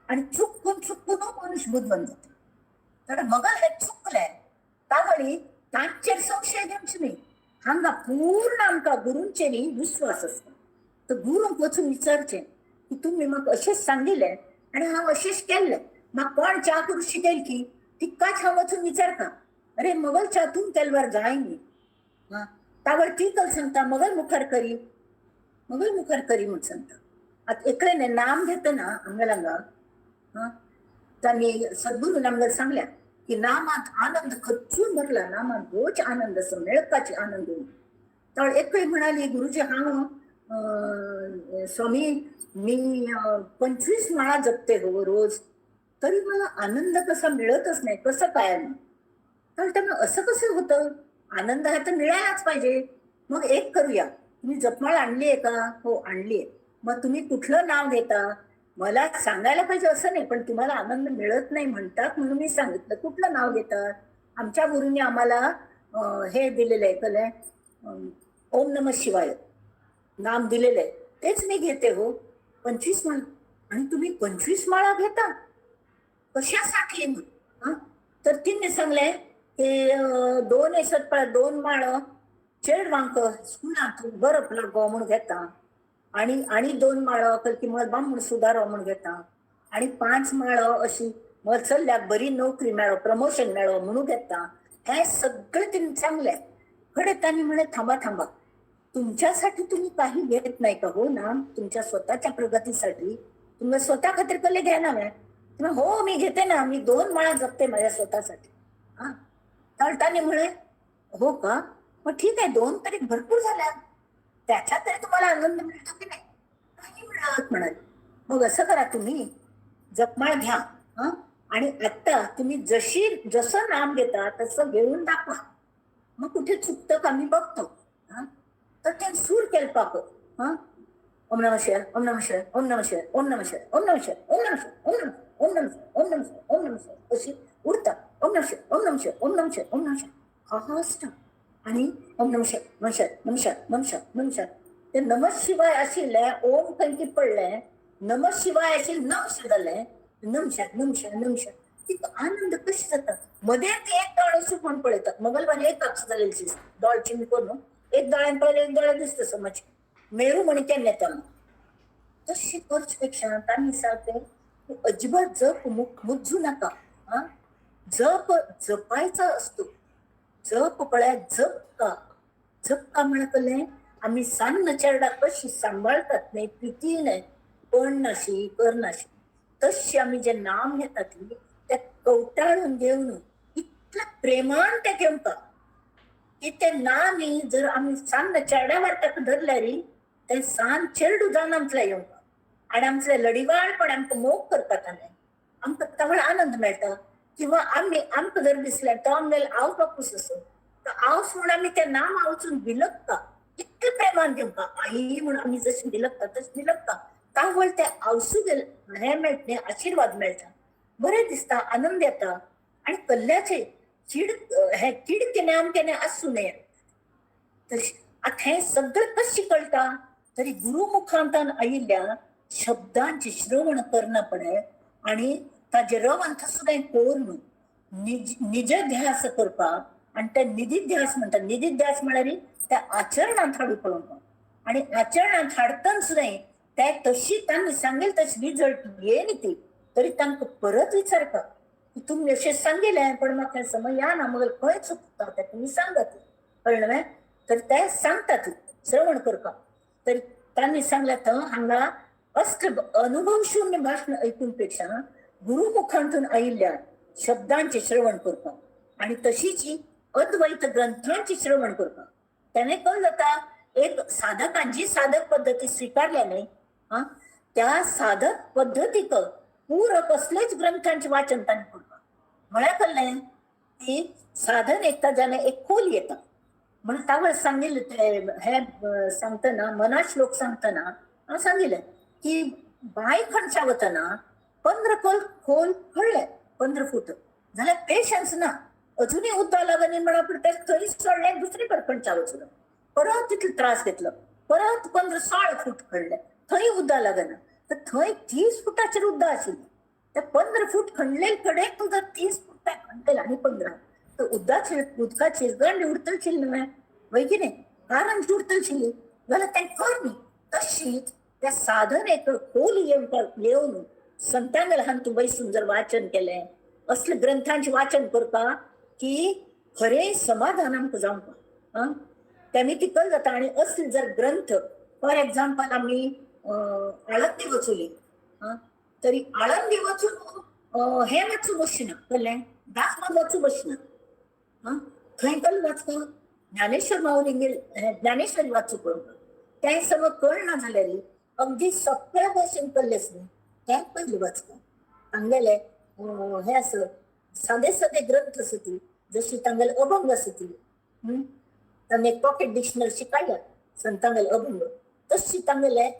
आनी चुकून चुकून मनुष्य बुदवंत जाता. तर मगल हें चुकलें तावळी तांचेर संशय घेवचो न्ही. हांगा पूर्ण आमकां गुरूंचेर विश्वास आसता. तर गुरूंक वचून विचारचें की तुमी म्हाका अशेंच सांगिल्लें आणि हांव अशेंच केल्लें. म्हाका कोण च्या करूं शिकयल की तिकाच हांव वचून विचारता, अरे मगल च्या तूं केलवार जाय न्ही. हां, तावळ ती कल सांगता मगल मुखार करी, मगल मुखार करी म्हूण सांगता. आतां एकलें नाम घेतना आमगेल्या हांगा, हां, तांणी सद्गुरून आमगेर सांगल्या की नामांत आनंद खच्चून भरला, नामांत भोवच आनंद आसा, मेळपाचे आनंद. तर एकळी म्हणाली, गुरुजी हांव स्वामी मी 25 माळा जपते हो रोज, तरी मला आनंद कसा मिळतच नाही, कसं काय? तर त्यामुळे असं कसं होतं, आनंद हा तर मिळायलाच पाहिजे. मग एक करूया, तुम्ही जपमाळ आणली आहे का? हो आणली आहे. मग तुम्ही कुठलं नाव घेता? मला सांगायला पाहिजे असं नाही, पण तुम्हाला आनंद मिळत नाही म्हणतात म्हणून मी सांगितलं. कुठलं नाव घेतात? आमच्या गुरुंनी आम्हाला हे दिलेलं आहे, कलय ओम नम शिवाय नाम दिलेलं आहे, तेच मी घेते हो. 25 माळा. आणि तुम्ही 25 माळा घेता कशासाठी? हा, तर तिने सांगले की 2 एसत 2 माळ चेडवांक स्कुलांत बरं लागो म्हणून घेता, आणि आणि 2 माळ की मग बामण सुधारो म्हणून घेता, आणि 5 माळ अशी मग चल्ल्याक बरी नोकरी मेळो, प्रमोशन मेळो म्हणून घेता. हे सगळं तिने सांगले. खडे त्यांनी म्हणे थांबा थांबा, तुमच्यासाठी तुम्ही काही घेत नाही का? हो ना, तुमच्या स्वतःच्या प्रगतीसाठी तुम्ही स्वतः खातीर कल्ले घ्या ना. तुम्ही हो मी घेते ना, मी 2 माळा जपते माझ्या स्वतःसाठी. हा, तर त्यांनी म्हणे हो का, मग ठीक आहे, 2 तरी भरपूर झाल्या, त्याच्यात तरी तुम्हाला आनंद मिळतो की नाही? नाही मिळत म्हणाले. मग असं करा, तुम्ही जपमाळ घ्या, हा, आणि आता तुम्ही जशी जसं नाम घेता तसं घेऊन दाखवा, मग कुठे चुकतं का मी बघतो. हा, तर ते सूर केलं पाप. हा, ओम नमः शिवाय, ओम नमः शिवाय, ओम नमः शिवाय, ओम नमः शिवाय, ओम नमः शिवाय, ओम नमः शिवाय, ओम नमः, ओम नमः, ओम नमः, ओम नमः शिवाय, अशी उडतात. ओम नमः शिवाय, ओम नमः शिवाय, ओम नमः शिवाय, ओम नमः शिवाय, हा हा असतो. आणि ओम नमः शिवाय, नमः शिवाय, नमः शिवाय, नमः शिवाय, नमः शिवाय, ते नमः शिवाय आशिल्लें ओम खंय पडलें, नमः शिवाय आशिल्लें नम जालें, नमः शिवाय, नमः शिवाय, नमः शिवाय, तितको आनंद कशें जाता. मदें ते एक दोळ सुकून पळयतात, मंगलवारी एक अक्ष जालेली दोळ चिमी करून एक दोळ्यान पळयलें, एक दोळ्यान दिसता समज मेरू म्हणी केन्ना येता. तशी करचे पेक्षा तांणी सांगलें अजिबात जप मुज्जू नाका. हा, जप जपायचा असतो. जप पळयात, जप का जप का म्हणतले आमी सान्न चेरडाक कशी सांबाळतात न्ही, प्रितीन पण नाशी कर नाशी, तशी आमी जे नाम घेतात न्ही ते कवटाळून घेवन इतल्या प्रेमान ते घेवता की ते नाम न्ही जर आमी सान्न चेरड्यावर ताका धरल्यार ते सान चेरडू जावन आमतले येवंक आनी आमचे लडिवाळपण आमकां मोग करतात, आमकां तवळ आनंद मेळटा. किंवा आमी आमकां जर दिसलें तो आमगेलो आवय बापूस असो, तो आवस म्हूण आमी तें नाम वचून बिलगता, इतले प्रेमान घेवंका आई म्हूण आमी जशें बिलगता तशें बिलगता, तावळ ते आवसू हें मेळटा न्ही, आशिर्वाद मेळटा, बरें दिसता, आनंद येता. आनी कल्ल्याचे चीड हे चीड केन्ना आम केन्ना आसूं नये. तशें आतां हें सगळें कशें कळटा तरी गुरुमुखांतान आयिल्ल्या शब्दांचे श्रवण करना पडे आनी ताजे रवंथ सुद्दां करून निज ध्यास करपाक. आनी ते निधिध्यास म्हणटात. निधिध्यास म्हळ्यार त्या आचरणांत हाडूं पळोवपाक, आनी आचरणांत हाडटना सुद्दां ते तशी तांणी सांगेल तशी रिजल्ट येयना ती, तरी तांकां परत विचारपाक की तुमी अशें सांगिल्लें पण म्हाका समज या ना, मगेर खंय चुकता तें तुमी सांगात, कळ्ळें न्हय? तर ते सांगतात श्रवण करपाक. तर तांणी सांगलें थंय हांगा असले अनुभव शून्य भाशण ऐकून पेक्षा गुरुमुखांतून आयिल्ल्या शब्दांचे श्रवण करपाक आनी तशीच अद्वैत ग्रंथांचे श्रवण करपाक. त्याने कळ जाता एक साधकांची साधक पद्धती स्वीकारल्या न्ही, हा, त्या साधक पद्धतीक पूरक असलेच ग्रंथांचे वाचन तांणी करपाक. म्हळ्यार कळ्ळें की साधन एकता जाणे एक खोल येता. म्हणून तावळ सांगिल्लें ते हे सांगतना मना श्लोक सांगतना हांव सांगिल्लें की बांय खणच्या वतना 15 खोल खोल खणलें, 15 फूट जाल्यार पेशन्स ना, अजुनूय उदक लागनी म्हणा ते थंय सोडलें, दुसरी कडेन खणच्या वचून परत तितलो त्रास घेतलो, परत 15-16 फूट खणलें, थंय उदक लागना, तर थंय 30 फुटाचेर उदक आशिल्लें. ते 15 फूट खणलेले कडेन तूं जर 30 फूट खणलें आनी 15 तर उदकाचेर गंड उरतली आशिल्ली न्हय, वय कितें कारण उरतली आशिल्ली जाल्यार तें कर न्ही. तशीच त्या साधन एक खोल येवन संतांगेले हांगा तूं बैसून जर वाचन केलें, असले ग्रंथांचें वाचन करपा की खरें समाधान आमकां जावपा. आं, तेमी तिकल जाता. आनी असले जर ग्रंथ, फॉर एग्जाम्पल आमी आळंदी वचुली, तरी आळंदी वचून हें वाचूं बसना, कळ्ळें, दासबोध वाचूं बसना. आं, थंय कल वाचता ज्ञानेश्वर माऊलींगेर ज्ञानेश्वरी वाचूं पळोवंक, तें समज कळना जाल्यार अगदी सगळे भशेन कळ्ळेंच न्ही, तें पयलीं वाचता. तांगेले हें आसा सादे सादे ग्रंथ आसा ती, जशी तांगेले अभंग आसा ती, तांणी एक पॉकेट डिक्शनरी काडल्या संतांगेले अभंग, तशी तांगेले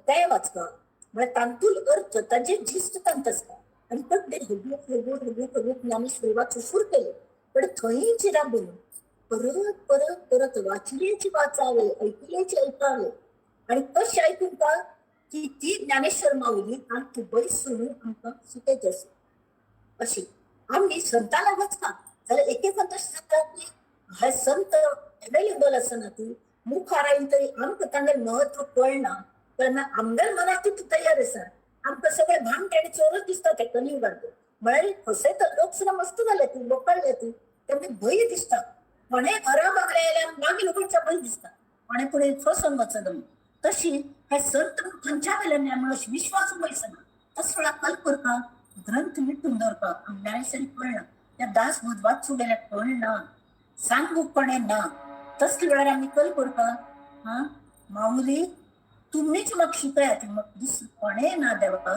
तें वाचता. म्हळ्यार तांतूल अर्थ ताजे जिस्त तांत आसता. आनी पड्डे हगूक हगूक हगूक हगूक ज्ञानेश्वरी वाचूं सुरू केले, पण थंयच राबून परत परत परत वाचल्याची वाचावे, ऐकल्याची ऐकावे. आनी कशें आयकूंक का की ती ज्ञानेश्वर माऊली आमकां बैसून आमकां शिकयत आसा. अशी आमी संताला वचपा जाल्यार एक एक तशें जाता की हे संत अवेलेबल आसना, ती मुखार आयली तरी आमकां तांगेलें म्हत्व कळना. तेन्ना आमगेल्या मनाक तितूं तयार आसा, आमकां सगळे भामटे आनी चोरच दिसता ते कलियुगांत. म्हळ्यार फसयता लोक सुद्दां मस्त जाले ती, लोकांले ती, तेमकां भंय दिसता. कोणें घरा बागले जाल्यार मागीर लोकांचा भंय दिसता, कोणें फुडें फसोवन वचत म्हणून. तशी हे संत खंयच्या वेल्यान म्हणून विश्वास बैसना. तसो कल करपा ग्रंथ मिटून दवरपाक ज्ञानेश्वरी कळना, त्या दासबोध वाचूं गेल्यार कळना, सांगूंक कोणें ना. तसले वेळार आमी कल करपा, हा माऊली तुमीच म्हाका शिकयात, म्हाका दुसरें कोणें ना देवा,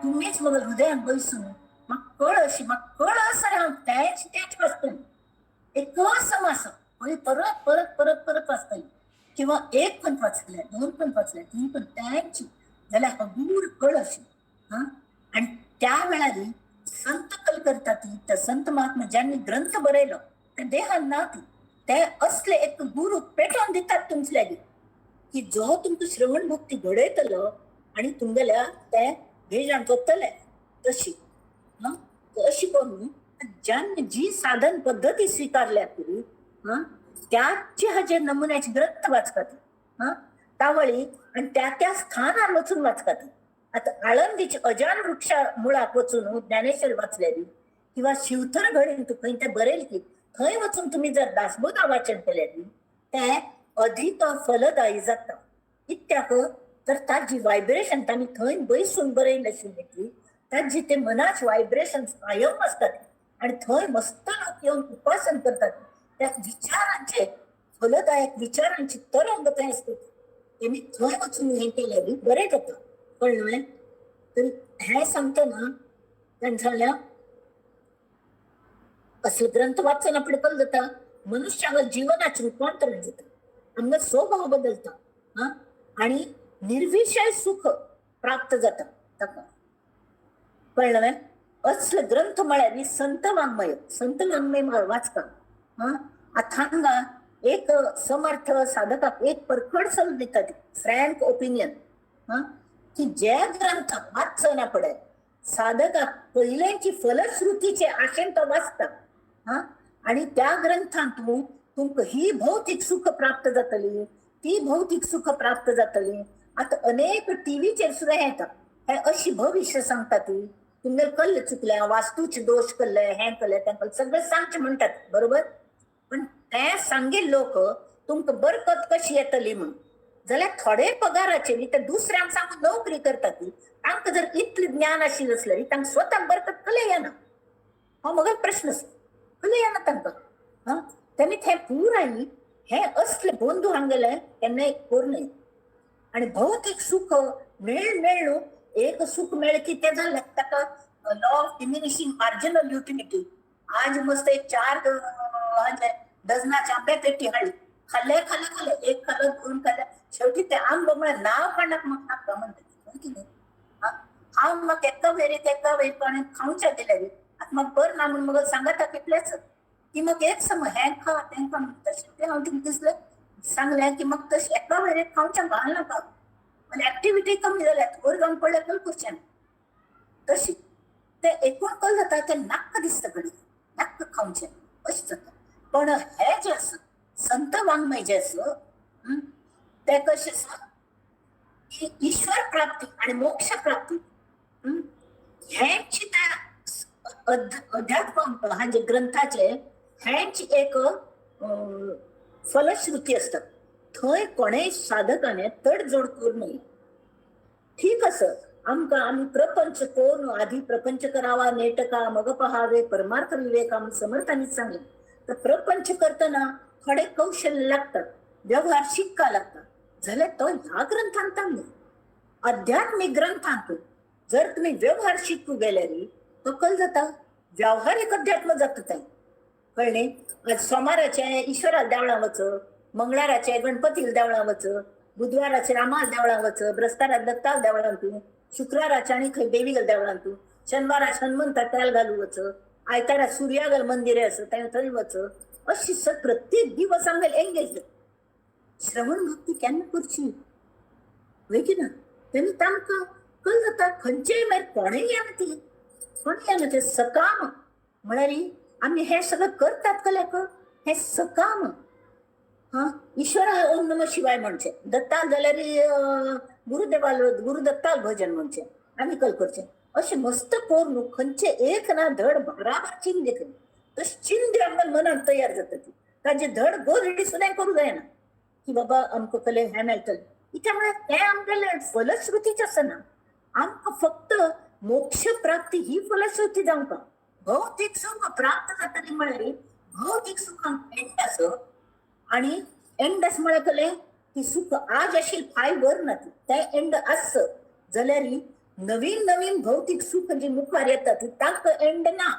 तुमीच म्हाका हृदयान बैसून म्हाका कळ अशी, म्हाका कळ आसा हांव तेंच तेंच वाचतलें, एकच समास पळय परत परत परत परत वाचतलें, किंवा एक पण वाचलें, दोन पण वाचलें, तीन पण, तेंच जाल्यार हगूर कळ अशी. हा, आनी त्या वेळार संत कल करता ती, त्या संत महात्मा ज्यांनी ग्रंथ बरयलो ते देहान ना ती, ते असले एक गुरू पेटोवन दितात तुमचे लागीं की जो तुमकां श्रवण भक्ती घडयतलो आनी तुमगेल्या ते भेजान वतले. तशी अशी करून ज्यांनी जी साधन पद्दती स्विकारल्या ती, त्याचे हाजे नमुन्याचे ग्रंथ वाचतात, तावळी आनी त्या त्या स्थानार वचून वाचतात. आतां आळंदीचे अजान वृक्षा मुळाक वचून ज्ञानेश्वर वाचल्यारी, किंवा शिवथर घडीन तूं खंय तें बरयल की थंय वचून तुमी जर दासबोधा वाचन केल्यार तें अधिक फलदायी जाता. कित्याक तर ताजी वायब्रेशन तांणी थंय बैसून बरयलें आशिल्लें की ताजी ते मनाचे वायब्रेशन कायम आसतात आनी थंय मस्त लोक येवन उपासन करतात. त्या विचारांचे फलदायक विचारांची तरंग थंय आसता, तेमी थंय वचून हें केल्यार बरें जाता. कळ्ळें? तर हें सांगतना ताणें सांगलें असले ग्रंथ वाचन आपणें कल जाता, मनुष्यावर जीवनाचें रुपांतरण जाता, आमकां स्वभाव बदलता, आनी निर्विशय सुख प्राप्त जाता ताका. कळ्ळें? असले ग्रंथ म्हळ्यार संत वाङ्मय, संत वाङ्मय वाचपाक. आतां हांगा एक समर्थ साधकाक एक परखड सल्लो दिता, फ्रँक ओपिनियन, की जे ग्रंथ वाचना पडे साधकाक पयल्यांची फलश्रुतीचे आशेन तो वाचता, आनी त्या ग्रंथांत तुमकां ही भौतीक सुख प्राप्त जातली, ती भौतीक सुख प्राप्त जातली. आतां अनेक टीव्हीचेर सुद्दां येता हे अशी भविश्य सांगता ती, तुमगेले कल्ले चुकल्या, वास्तूचे दोश कल्ले, हें कल्ले तें कल्ले, सगळें सांगचें म्हणटात, बरोबर? पण ते सांगील लोक तुमकां बरकत कशी येतली म्हूण, जाल्यार थोडे पगाराचेर न्ही ते दुसऱ्यांक सांगून नोकरी करतात ती, तांकां जर इतलें ज्ञान आशिल्लें आसल्यार तांकां स्वताक बरकत कले येना. हो म्हगेलो प्रश्न आसा, कले येना तांकां. हा, तेमी थंय पुराय हे असले बंधू हांगेले केन्नाय करूं नये. आनी भौतीक सुख मेळ मेळ्ळू एक सुख मेळ्ळें की तें जालें ताका law of diminishing marginal utility. आज मस्त एक 4 डझनाचे आंबे पेटी हाडली, खाल्ले खाल्ले खाल्ले, एक खाल्लं दोन खाल्ले, शेवटी ते आंबो म्हळ्यार नांव काडल्यार म्हाका नाका म्हणटा कितें. हांव म्हाका एका वेरीक एका वेर कोणें खावच्या दिल्यार आतां म्हाका बरें ना म्हूण म्हाका सांगता कितलेच की म्हाका एक सम हें खा तें खा म्हणटा, तशें तें हांव तुमकां दिसलें सांगलें की म्हाका तशें एका वेरेक खावचें घाल नाका, म्हणजे एक्टिविटी कमी जाल्या, थोर जावन पडल्यार कल करचें तशी ते एकूण कल जाता तें नाक्क दिसता कडेन नाक्क खावचें अशें जाता. पण हे जे आसा संत वाङ्मय जे आसा ते कशें आसा की ईश्वर प्राप्ती आनी मोक्ष प्राप्ती हेंच त्या अध्यात्म हाजे ग्रंथाचे हेंच एक फलश्रुती आसता. थंय कोणेय साधकाने तडजोड करूं नये. ठीक आसा, आमकां आमी प्रपंच करून आधी प्रपंच करावा नेटका मग पहावे परमार्थ विवेका समर्थांनीच सांगलें. तर प्रपंच करतना थोडे कौशल्य लागतात, व्यवहार शिकपा लागता, जाल्यार तो ह्या ग्रंथांत न्ही. आध्यात्मीक ग्रंथांत जर तुमी व्यवहार शिकू गेल्यार तो कल जाता, व्यावहारीक अध्यात्म जाता तें. कळ्ळें? आज सोमाराचें ईश्वरा देवळां वच, मंगळाराचें गणपतीक देवळां वच, बुधवाराचें रामा देवळां वच, ब्रस्ताराक दत्ताक देवळां तूं, शुक्राराचें आनी खंय देवीगेल देवळां तूं, शेनवाराक हनुमंता तेल घालू वच, आयतारा सुर्यागल मंदिर आसा तें थंय वच. अशी प्रत्येक दिवस आमगेल एंगेज. श्रवण भक्ती केन्ना करची वय की ना? तेन्ना तांकां कल जाता खंयचेय मागीर कोणेय येना ती, कोणेय येना तें सकाम म्हळ्यार आमी हें सगळें करतात कल्याक हें सकाम. हा, ईश्वरा ओम नमः शिवाय म्हणचें, दत्ताल जाल्यार गुरुदेवाल गुरुदत्ताल भजन म्हणचें आनी कल करचें. अशें मस्त करून खंयचें एक ना धड बराबर चिंते करी तशें चिंते आमकां मनांत तयार जाता ती ताजे धड गोरडी सुद्दां करूं जायना की बाबा आमकां कले हें मेळटलें. कित्याक म्हळ्यार तें आमगेलें फलश्रुतीच आसना. आमकां फक्त मोक्ष प्राप्ती ही फलश्रुती जावंका. भौतीक सुख प्राप्त जातली म्हळ्यार भौतीक सुखांक एंड आस आनी एंड आस म्हळ्यार कलें ती सुख आज आशिल्ली फाय वर ना ती तें एंड आस जाल्यार नवीन नवीन भौतीक सुख जी मुखार येता ती तांकां एंड ना.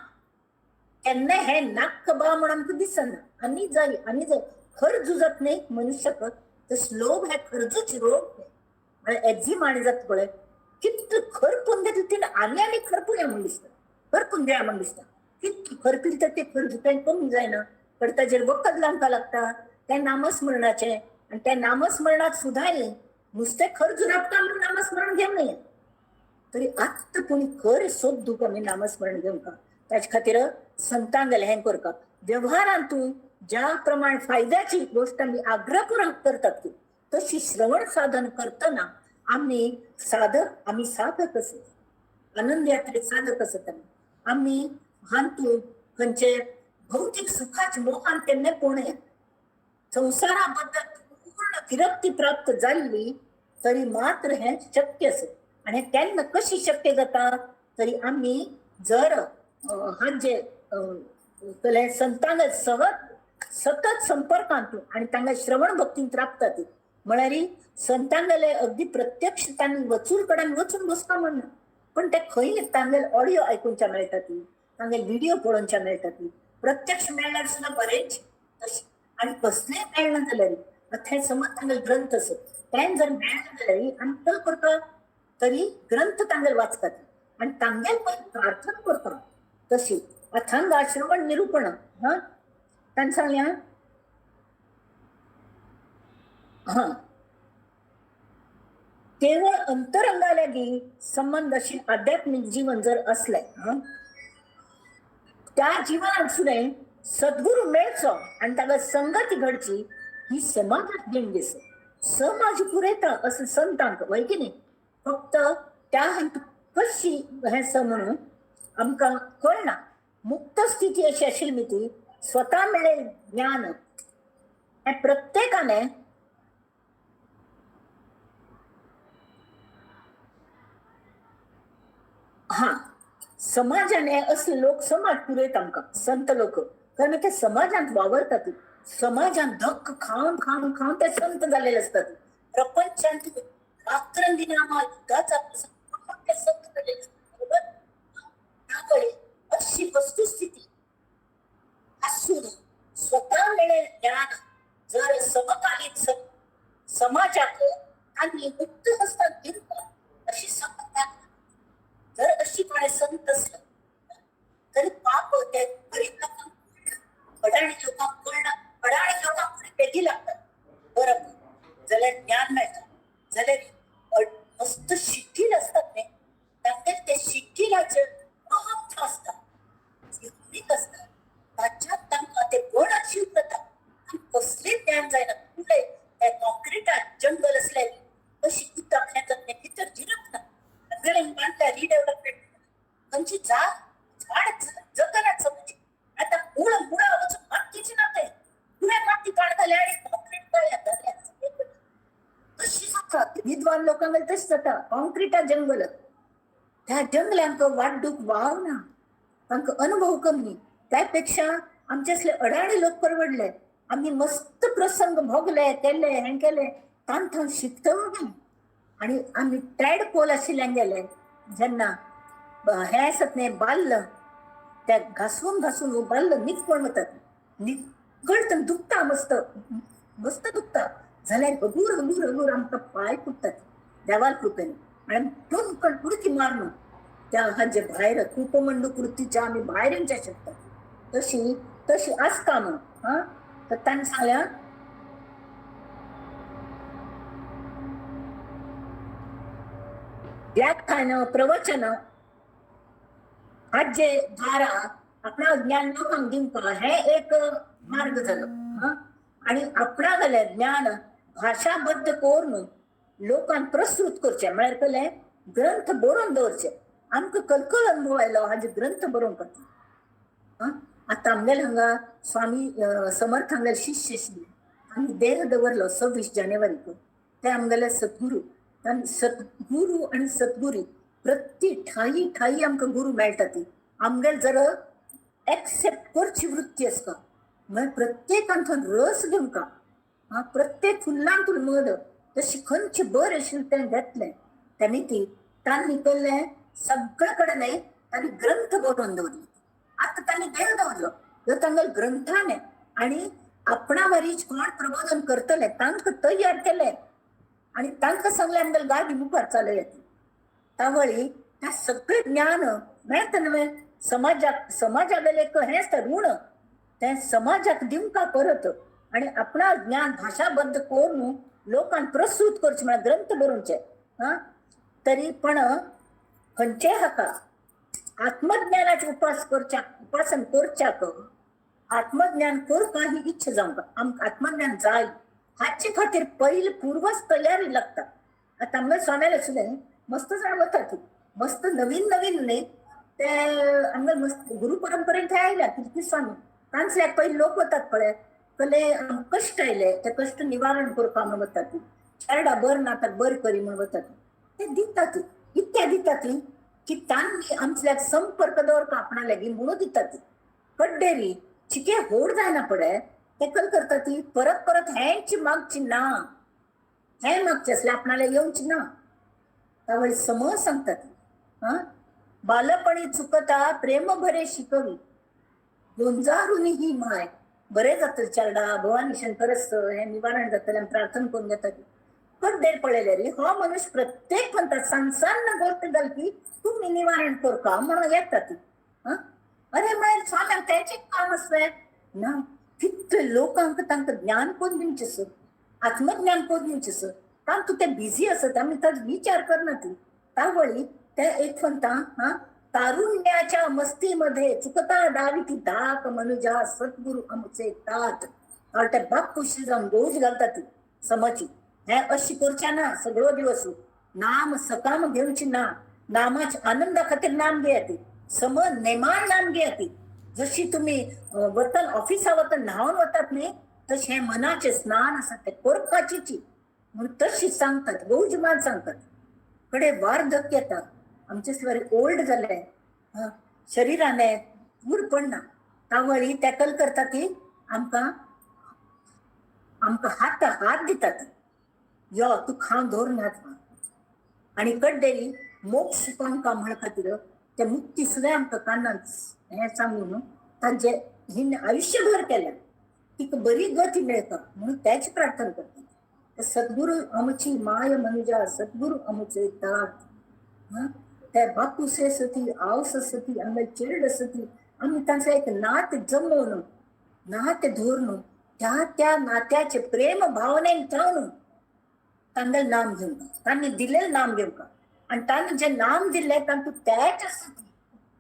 केन्ना हें नाक्क बा म्हूण आमकां दिसना. आनी जाय आनी जाय खर झुजत न्ही मनुष्याक तशें लोभ हे खरजूच रोग म्हळ्यार एक्झिमा आनी जाता पळय कितलें खरपून घेतलें तिणें आनी आनी खरपूया म्हूण दिसता, खरपून दिया म्हूण दिसता. कितलें खरपिलें तर तें खरजू कांय कमी जायना, पण ताजेर वखद लावपाक लागता तें नामस्मरणाचें. आनी त्या नामस्मरणाक सुद्दां नुस्तें खर जुरापता म्हणून नामस्मरण घेवं नये, तरी आत्तां कोणी खर सोद आमी नामस्मरण घेवंक. ताजे खातीर संतांगेलें हें करता व्यवहारांतूय ज्या प्रमाण फायद्याची गोश्ट आमी आग्रहपूर्वक करतात ती तशी श्रवण साधन करतना आमी साधक, आमी साधक आसत, आनंद यात्रेत साधक आसत आमी. आमी हातूंत खंयचे भौतीक सुखाचे मोहान केन्ना पळोवया. संवसारा बद्दल पूर्ण विरक्ती प्राप्त जाल्ली तरी मात्र हें शक्य आसा. आनी केन्ना कशी शक्य जाता तरी आमी जर हाजे संतांग सहज सतत संपर्कांत आनी तांकां श्रवण भक्तीन राबता ती म्हळ्यार संतांगेले अगदी प्रत्यक्ष तांणी वचून कडेन वचून बसता म्हणना, पण ते खंय तांगेले ऑडियो आयकुच्या मेळटा ती, तांगेले व्हिडिओ पळोवच्या मेळटा ती, प्रत्यक्ष मेळ्ळ्यार सुद्दां बरेंच तशें. आनी कसलेंय मेळना जाल्यार आतां हें समज तांगेले ग्रंथ आसत तें जर मेळना जाल्यार आमी तो करता तरी ग्रंथ तांगेले वाचतात आनी तांगेले पयलीं प्रार्थना करता. तशी अथांग आश्रवण निरूपण हा ताणें सांगलें हा केवळ अंतरंगालागी संबंध अशी आध्यात्मिक जीवन जर असलें त्या जीवनात सुद्दां सद्गुरू मेळचो आनी ताका संगती घडची ही समाजाक देणगी आसा. समाज पुरयता असं संतांक वय की न्ही. फक्त त्या हंत कशी हें स म्हणून आमकां कळना. मुक्त स्थिती अशी आशिल्ली ती स्वता मेळेल ज्ञान हें प्रत्येकाने हा समाजाने असले लोक समाज पुरयता आमकां संत लोक, कारण ते समाजांत वावरतात, समाजांत धक्क खावन खावन खावन ते संत जाल्लेले आसतात. प्रपंचांत रात्रंदिन आम्हा युद्धाचा ते संत जाल्लेले आसतात. बरोबर? त्यामुळे अशी वस्तुस्थिती असून स्वतः मिळेल ज्ञान जर समकालीन समाजाक आणि मुक्त हस्तात दिवं अशी संत जर अशी कोणे संत असलं तरी पाप त्या गरीब लोकांक अडाणी लोकांक कळना, अडाणी लोकांक फुडें बेगी लागतात. बरं जाल्यार ज्ञान मेळटा, जाल्यार मस्त शिकील आसतात न्ही तांकां ते शिकिलाचें महत्व आसता, युनिक आसता, ताच्यात तांकां ते गोड अचीव जाता. कसलें ज्ञान जायना फुडें त्या कॉन्क्रिटात जंगल आसलें तशी उदक हें जाता भितर जिरप ना. सगळें बांदल्या रिडेवलपमेंट मुळा मुळा वचून मातयेची ना ते पुराय माती काडटले आनी कॉन्क्रीट कळ्ळ्या. तशी जाता विद्वान लोकांक तशें जाता, कॉन्क्रिटा जंगल. त्या जंगलांक वाड्डूक वाव ना, तांकां अनुभव कमी. त्या पेक्षा आमचे असले अडाणी लोक परवडले. आमी मस्त प्रसंग भोगले, केले, हें केले, तांथां शिकतलो. आनी आमी ट्रॅड पोल आशिल्ल्यान गेले जेन्ना हें आसत न्ही बाल्ल, त्या घासून घासून बाल्ल नितळ वतात, निकळ दुखता, मस्त मस्त दुखता. जाल्यार हगूर हगूर हगूर आमकां पांय फुट्टात देवाल कृपेन. आनी टोनकण उडकी मारून त्या हाजे भायर कूपमंडू कृतीच्या आमी भायर येवच्या शकता. तशी तशी आसता न्हू. हा, तर ताणें सांगलें व्याख्यान प्रवचन हाजे द्वारा आपणा ज्ञान लोकांक दिवपाक हें एक मार्ग जालो. आनी आपणा जाल्यार ज्ञान भाशाबद्ध करून लोकांक प्रस्तुत करचें, म्हळ्यार कसलें ग्रंथ बरोवन दवरचे. आमकां कलकल अनुभव आयलो हाजे ग्रंथ बरोवंक खातीर. आतां आमगेले हांगा स्वामी समर्थ हांगेले शिष्य आशिल्ले, आमी देह दवरलो 26 जानेवारीक. ते आमगेले सद्गुरू. आनी सद्गुरू आनी सद्गुरी प्रति ठाई ठाई आमकां गुरू मेळटा. ती आमगेले जर एक्सेप्ट करची वृत्ती आसता, म्हळ्यार प्रत्येकान थंय रस घेवंका. प्रत्येक फुल्लांतून मद तशी खंयचे बरें आशिल्लें तें घेतलें. तांणी ती तांणी केल्लें सगळे कडेन न्हय तांणी ग्रंथ बरोवन दवरले. आतां तांणी देह दवरलो ह्यो तांगेले ग्रंथाने आनी आपणा वरीच कोण प्रबोधन करतले तांकां तयार केलें आनी तांकां सांगलें आमगेले गाडी मुखार चलयात. तावळी त्या सगळें ज्ञान मेळटा न्हय समाजाक. समाजा वेलें एक हें आसता ऋण, तें समाजाक दिवंका परत. आनी आपणा ज्ञान भाशाबद्ध करून लोकांक प्रस्तुत करचें, म्हळ्यार ग्रंथ बरोवचे. हा, तरी पण खंयचेय हाका आत्मज्ञानाचे उपास करच्या, उपासन करच्याक आत्मज्ञान करपा ही इच्छा जावंक, आमकां आत्मज्ञान जाय हाचे खातीर पयलीं पूर्वच तयारी लागता. आतां आमगे स्वाम्याले सुद्दां मस्त जाण वतात, मस्त नवीन नवीन न्ही ते आमगे मस्त गुरु परंपरेन थंय आयल्या कीर्ती स्वामी. तांचल्याक पयलीं लोक वतात पळय, कसले कश्ट आयले ते कश्ट निवारण करपा म्हूण वतात, चेरडा बर ना तर बर करी म्हूण वतात. ते दितात, इतके दितात की तांणी आमच्याक संपर्क दवरपा आपणा लागीं म्हणून दितात. कड्डेरी चिके होड जायना पळय, ते कल करतात ती परत परत हेंच मागची ना, हें मागचें आसलें आपणाले येवची ना. तावळी समज सांगतात. हा, बालपणी चुकता प्रेम भरे शिकवी, गोंजारून ही माय. बरें जातलें चेरडा, भवानी शंकरस हें निवारण जातलें आमी प्रार्थना करून घेतात. कड्डेर पळयल्यार हो मनुष्य प्रत्येक म्हणटा सान सान गोश्ट जाली की तुमी निवारण करपा म्हणून येतात. अरे म्हळ्यार स्वाम्याक तेचें काम आसलें ना. कितले लोकांक तांकां ज्ञान करून दिवचें सर, आत्मज्ञान करून दिवचें सर, तांतू ते बिजी आसत, आमी ताजो विचार करना ती. तावळी ते एक म्हणटा, हा, तारुण्याच्या मस्तीमध्ये चुकता दावी ती धाक मनुजा सद्गुरू आमचे तात. ते बापूशी जावन गोज घालता ती समची. हें अशी करचें ना सगळो दिवस नाम सकाम घेवची ना, नामाच्या आनंदा खातीर नाम घेयात, सम नेमान नाम घेयात. जशी तुम्ही वतन ऑफिसा वतन न्हावन वतात न्ही, तशें मनाचें स्नान आसा तें करपाचीची म्हणून तशी सांगतात, गौजमान सांगतात. कडे वार्धक्य येता, आमचे बरे ओल्ड जाले, शरिराने पूर पडना. तावळी टॅकल करता ती आमकां आमकां हात हात दितात, यो तूं खाव धरून हात. आनी कड्डेरी मोक्ष पावंका म्हण खातीर ते मुक्ती सुद्दां आमकां कानात हें सांगून तांचे हिण आयुष्यभर केलें तिका बरी गती मेळटा म्हणून त्याची प्रार्थना करतात. सद्गुरू आमची माय मनुजा सद्गुरू आमचे तात. त्या बापूस सती आवस सती आमगे चेरड सती आमी तांचो एक नात जमोवन नाते धरून त्या त्या नात्याचे प्रेम भावनेन जावन तांगेलें नाम घेवंक, तांणी दिलेलें नाम घेवंक. आनी तांणी जें नाम दिल्लें तांतूत त्याच आसता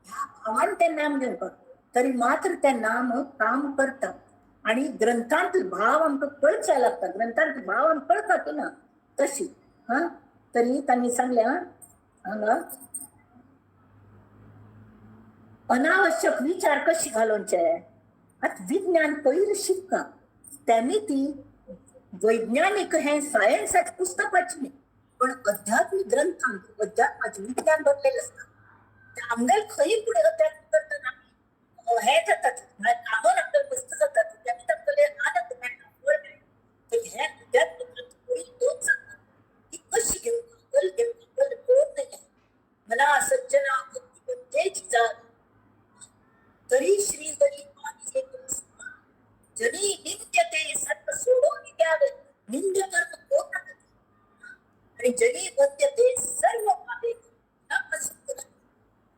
ह्या भावान तें नाम घेवंक, तरी मात्र तें नाम काम करता. आनी ग्रंथांत भाव आमकां कळचा लागता, ग्रंथांत भाव आमकां कळपाक ना तशी. हा, तरी तांणी सांगलें हांगा अनावश्यक विचार कशी घालोवचे, आतां विज्ञान पयलीं शिकता त्यांनी ती वैज्ञानिक हे सायन्साचें पुस्तक वाचलें, पण अध्यात्मिक ग्रंथांत अध्यात्माचें विज्ञान भरलेलें आसता. आमगेले खंय फुडें अध्यात्म करतना आमी हें जाता, म्हळ्यार कामन आपल्याला मस्त जाता, तेन्ना आमगेले आनंद मेळटा, फळ मेळटा. तर हे अध्यात्म ग्रंथ पयलीं तोच सांगता की कशी घेवंक, कल घेवंक, कल पळोवन नाही. मला सज्जना भक्ती जात तरी श्री हरी जरी निंद्यते सर्व सोडून द्यावे, निंद कर्म कोण आणि जरी वद्यते सर्व पापे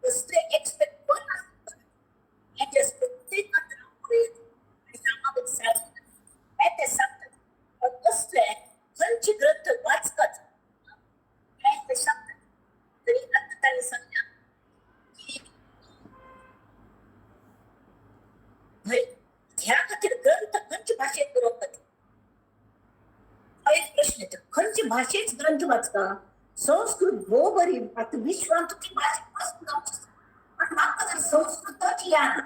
कसले एक्सपेक्ट कोण प्रत्येक आणि ते सांगतात. कसले खंयचे ग्रंथ वाचकाच हे ते सांगतात. तरी आता तांणी सांगल्या की ह्या खातीर ग्रंथ खंयचे भाशेंत बरोवपाक हा एक प्रश्न येता. खंयचे भाशेंत ग्रंथ वाचता? संस्कृत भोव बरी, आतां विश्वांत ती भाशा मस्त जावची, पण म्हाका जर संस्कृतच येना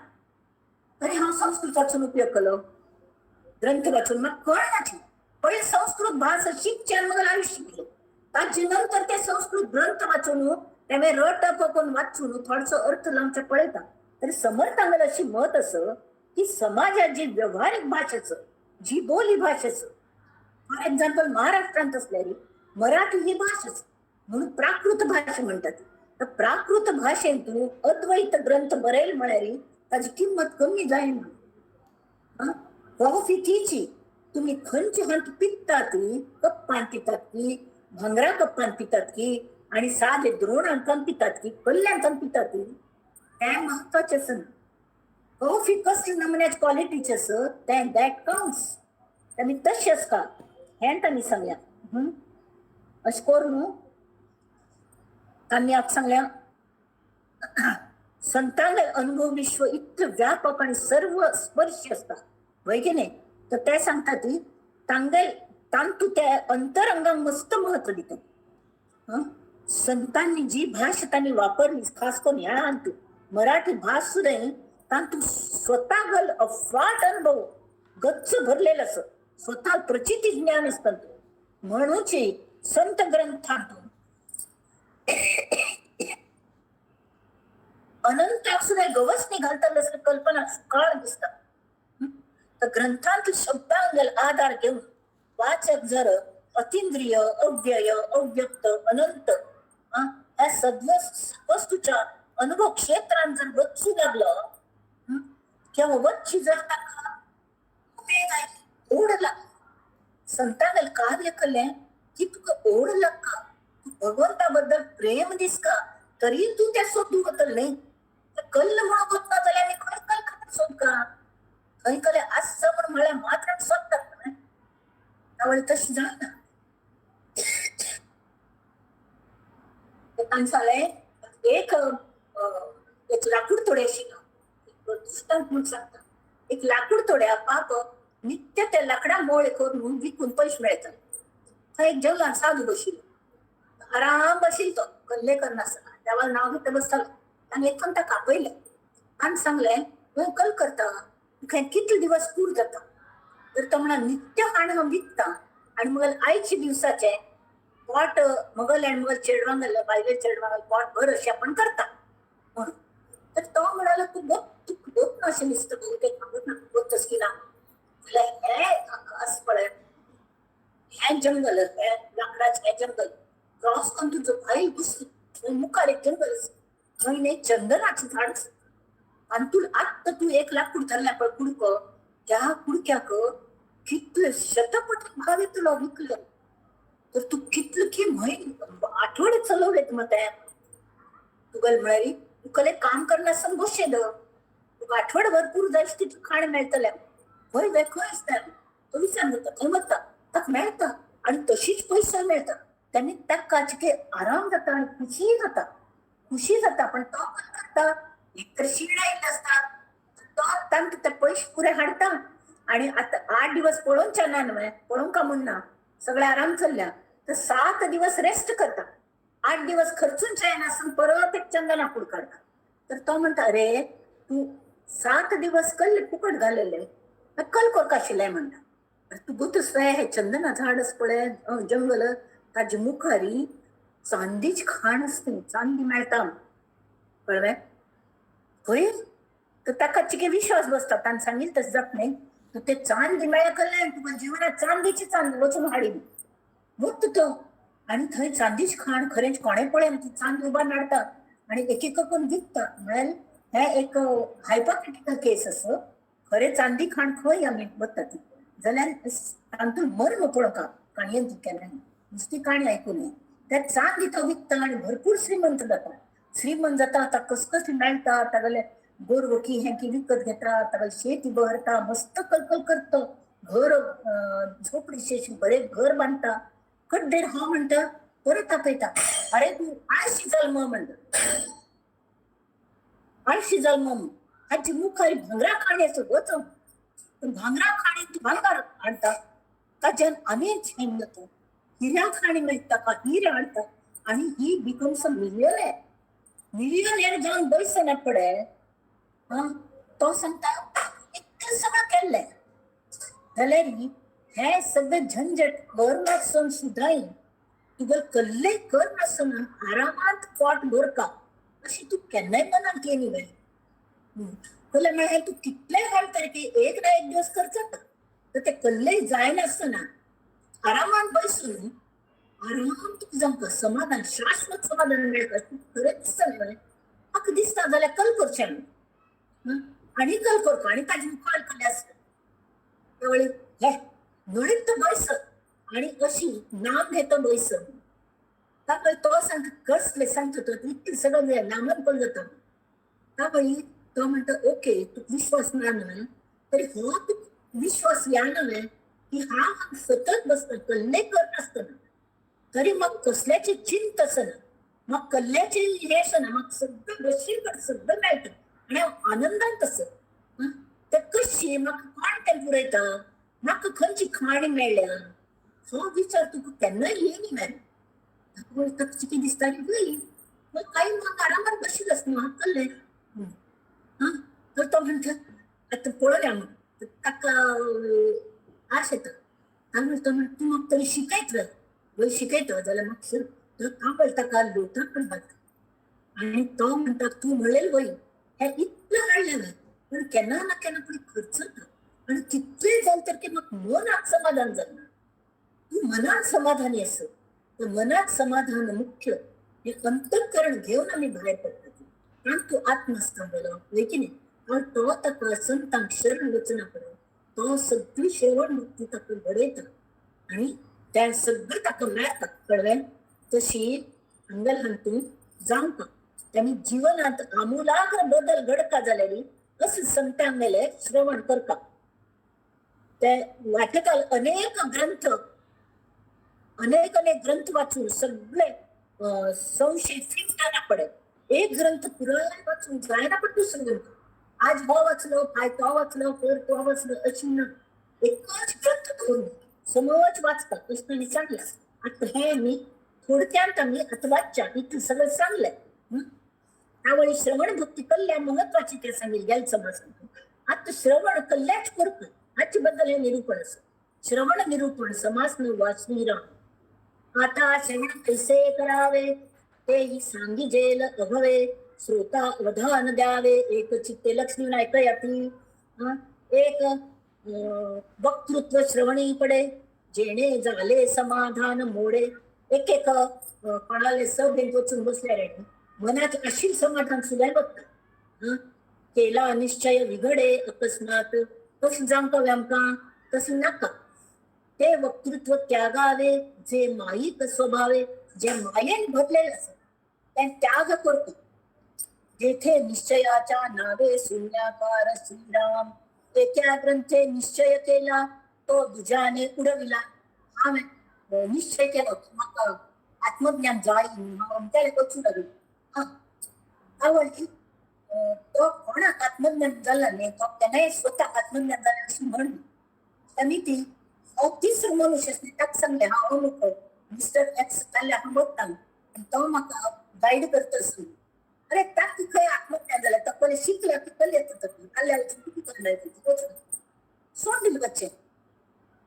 तरी हांव संस्कृताचो उपयोग केलो ग्रंथ वाचून म्हाका कळनासलें. पयलीं संस्कृत भास शिकचें आनी मगेर आयुश्य शिकलो. ताजे नंतर ते संस्कृत ग्रंथ वाचून तें रटप करून वाचून थोडसो अर्थ लावचो पळयता. तरी समर्थांगेलें अशी मत आसा की समाजात जी व्यवहारिक भाषेचं, जी बोली भाषेचं, फॉर एक्झाम्पल महाराष्ट्रांत असल्यारी मराठी ही भाषाच म्हणून प्राकृत भाषा म्हणतात. तर प्राकृत भाषेंत अद्वैत ग्रंथ बरयल म्हळ्यार ताची किंमत कमी जायना. कॉफी तीची तुम्ही खंयचे हात पितात, कप्पान पितात की भांगरा कप्पान पितात की आणि साधे द्रोणांतल्यान पितात की कल्ल्यांतल्यान पितात, तें महत्वाचें आसना. कॉफी कसली नमुन्याची क्वालिटीची आसत तें that counts. आमी तशें आसता हें तांणी सांगल्या. अशें करून तांणी आतां सांगल्या संतांले अनुभव विश्व इतलें व्यापक आनी सर्व स्पर्शी आसता वय की न्ही. तर ते सांगता ती तांगेल तांतू त्या अंतरंगाक मस्त महत्व दिता. संतांनी जी भाषा तांणी वापरली, खास करून ह्या हातूंत मराठी भास सुद्दां तांतू स्वतः गल अफाट अनुभव गच्च भरलेलं असं स्वतः प्रचिती ज्ञान असतं. म्हणून संत ग्रंथातून अनंताक सुद्धा गवसणी घालताना असं कल्पना काळ दिसतात. तर ग्रंथांत शब्दांगल आधार घेऊन वाचक जर अतिंद्रिय, अव्यय, अव्यक्त, अनंत ह्या सद्वस्तूच्या अनुभव क्षेत्रांत जर वचू लागलं किंवा वच्ची जर ताका ओढ लागली, संतांगल काव्य केलें की तुका ओढ लागता, तू भगवंताबद्दल प्रेम दिसका तरी तू त्या सोदू वतल न्ही. कल्ल म्हणून वतना जाल्यार आमी खंय कल खातीर सोदका, खंय कले आसचा म्हण म्हळ्यार मात्र सोदतात न्हय, त्यावेळी तशें जायना. तांणी सांगलें एक एक लाकूड तोडे आशिल्लो, दृश्टांत म्हूण सांगता. एक लाकूड तोड्या पाप नित्य त्या लाकडां मोळ करून विकून पयशे मेळटाले. थंय एक जंगलान साधू बशिल्लो, आराम बशिल्लो, तो कल्ले करनासतना देवाला नांव घेत बसतालो. आनी एक ताका आपयलें आनी सांगलें तूं कल करता, तुका कितले दिवस पूर जाता? तर तो म्हणा नित्य हाण हांव विकता आनी मगेले आयचे दिवसाचे पोट मगल आनी मगल चेडवांगल बायले चेडवांगल पोट भर अशें आपण करता म्हणून. तर तो म्हणालो तूं गप, तूं गप ना अशें दिसता, बहुतेक खबर ना गप की ना. जाल्यार हें आसा पळय हें जंगल, हें लाकडाचें हें जंगल क्रॉस करून तुजो भायल घुसली मुखार एक जंगल आसा, थंय न्ही चंदनाचें झाड आसा आनी तूं आत्तां तूं एक लाकूड धरलें पळय कुडको, त्या कुडक्याक कितले शतपट भाव येतलो विकलो तर तूं कितले की म्हयने आठवडे चलवले तुका तें. तुगेलें म्हळ्यार तुगेलें काम करनासतना बसचें the तुका आठवडे भरपूर जाय तितलें खाण मेळटलें. खंय वय खंय आसता तो विचार करता, थंय वता ताका मेळटा आनी तशीच पयसो मेळटा. तेन्ना ताका आराम जाता आनी खुशी जाता, खुशी जाता. पण तो करता एक तर शीण आयिल्लो आसता, तो तांकां ते पयशे पुरे हाडटा आनी आतां 8 दिवस पळोवच्या ना न्हय, पळोवंक म्हूण ना, सगळे आराम चल्ल्या तर 7 दिवस रेस्ट करता, 8 दिवस खर्चून जायनासतना परत एक चंदना कूड काडटा. तर तो म्हणटा अरे तूं 7 दिवस कल्ले फुकट घालले, कल कोरका आशिल्लें म्हणटा. तूं गुतस हे चंदना झाड आसा पळय जंगल, ताजे मुखारी चांदीची खाण आसता, चांदी मेळटा, कळ्ळें? खंय तर ताका चिके विश्वास बसता, ताणें सांगिल्लें तशें जाता न्ही. तर ते चांदी मेळ्ळें कल्लें तुका जिवनात चांदीची चांदी वचून हाडी वता तो. आनी थंय चांदीची खाण खरेंच कोणें पळय ती चांदी उबारून हाडटा आनी एक एक करून विकता. म्हळ्यार हें एक हायपोथेटिकल केस आसा, खरें चांदी खाण खंय आमी वता ती जाल्यार तातूंत मर्म पळोवंक काणयेन ती केन्ना नुस्ती काणी आयकून न्ही. त्या चांदी तो विकता आनी भरपूर श्रीमंत जाता. श्रीमंत जाता, ताका कसकसली मेळटा, तागेले गोरवकी हें की विकत घेता, तागेले शेत भरता, मस्त कलकल करता, घर झोपडी शेशी बरें घर बांदता. कड्डेर हांव म्हणटा परत आपयता, अरे तूं आळशी जल्म म्हणटा, आळशी जल्म म्हण. हाची मुखार भांगरा खाणी आसा, वच भांगरा खाणी तूं भांगर हाडटा, ताच्यान आनी छेम जाता, हिऱ्या खाणी मेळटा ताका, हिरे हाडटा आनी he becomes a millionaire. Millionaire जावन बैसना पडे तो सांगता इतकें सगळें केल्लें जाल्यार हें सगळें झंझट कर नासतना सुद्दां तुगेलें कल्ले कर नासतना आरामात पोट भरका अशी तूं केन्नाय मनाक येयनी वे. कल्ले म्हळ्यार तूं कितलें घाल तरी एक ना एक दिवस खर्च जाता, तर ते कल्ले जायनासतना आरामात बसून आराम तुका जावंक समाधान, शाश्वत समाधान मेळटा. खरें दिसता न्हय म्हाका दिसता जाल्यार कल करचें आनी कल करपा आनी ताजे मुखार कल्ले आसता त्यावेळी हे म्हणीत तो बैस आनी अशी नाम घेता बैस. ताका तो सांगता कसलें सांगता तो इतलें सगळें नामान पण जाता. तावळी तो म्हणटा ओके तुका विश्वास ना न्हय तरी हो तुका विश्वास या न्हय की हांव सतत बसता कल्ले करनासतना तरी म्हाका कसल्याची चिंता आसना, म्हाका कल्ल्याची हें आसना, म्हाका सगळें बशीर सगळें मेळटा आनी हांव आनंदांत आसा. ते कशी म्हाका कोण तें पुरयता, म्हाका खंयची खाणी मेळ्ळ्या, हो विचार तुका केन्नाय येयनी मॅम. ताका कितें दिसता वय मग काही म्हाका आरामात बशील आसना म्हाका कल्लें. तर तो म्हणटा आतां पळोवया म्हण ताका आश येता. तांगेलो तो म्हणटा तूं म्हाका तरी शिकयत वय, शिकयत जाल्यार म्हाका तो तांबळ ताका लोटण घालता आनी तो म्हणटा तूं म्हणलें वय हें इतलें हाडलें वय पण केन्ना ना केन्ना पळय खर्च जाता आनी कितलें जालें तर की म्हाका मनाक समाधान जालें. तूं मनाक समाधानी आस, तर मनाक समाधान मुख्य हें अंतःकरण घेवन आमी भायर पडटा कारण तूं आत्म आसता बरो वय की न्ही. कारण तो ताका संतांक शरण वचना पडय तो सगळी श्रवण मुक्ती ताका घडयता आनी तें सगळें ताका मेळटा. कळ्ळें? तशी अंगल हातूंत जावंक त्यांनी जिवनांत आमूलाग्र बदल घडका जाल्यार अशें संतांगेले श्रवण करता. ते वाचकाल अनेक ग्रंथ, अनेक अनेक ग्रंथ वाचून सगळे संशय फिटना पडे. एक ग्रंथ पुराय वाचून जायना पण दुसरो ग्रंथ आज हो वाचलो, फाय तो वाचलो, पर तो वाचलो अशी ना. एकच ग्रंथ धरून समज वाचता अशें तांणी सांगलें. आतां हें आमी थोडक्यांत आमी आतां वाचच्या इतलें सगळें सांगलें. त्यावेळी श्रवण भक्ती कल्ल्या महत्वाची ते सांगेल गेल समज. आतां श्रवण कल्ल्याच करता हाचे बद्दल हें निरूपण आसा. श्रवण निरूपण समास वा श्रीराम. आता श्रवण कैसे करावे तेही सांगिजेल अभवे, श्रोता अवधान द्यावे, एक चित्ते लक्ष्मी नायकयाती. एक वक्तृत्व श्रवणी पडे, जेणे झाले समाधान मोडे. एक एक कोणाले सभेंत वचून बसल्यार मनात अशी समाधान सुद्धा बघता. केला निश्चय विघडे अकस्मात, तसं जावंक आमकां तसं नाका. ते वक्तृत्व त्यागावे जे माईक स्वभावे, जे मायेन भरलेलं असं ते त्याग करतो. जेथे निश्चयाच्या नावे शून्याकार श्रीराम, एका ग्रंथे निश्चय केला तो दुजाने उडविला. हांवें निश्चय केलो की म्हाका आत्मज्ञान जाय अमक्याले वचूं लागलो. आवडली तो कोणाक आत्मज्ञान जाला न्ही, तो केन्नाय स्वताक आत्मज्ञान जालें अशें म्हण. आनी ती हांव तिसरो मनुष्य आसली ताका सांगलें हांव अमुक मिस्टर एक्स जाल्यार हांव वता आनी तो म्हाका गायड करता आसूं. अरे ताक खंय आत्मज्ञान जालें, तो पयलें शिकला की कल्ले येता कल्ल्या वचून कल्ले वचून सोडून दिलें बच्चे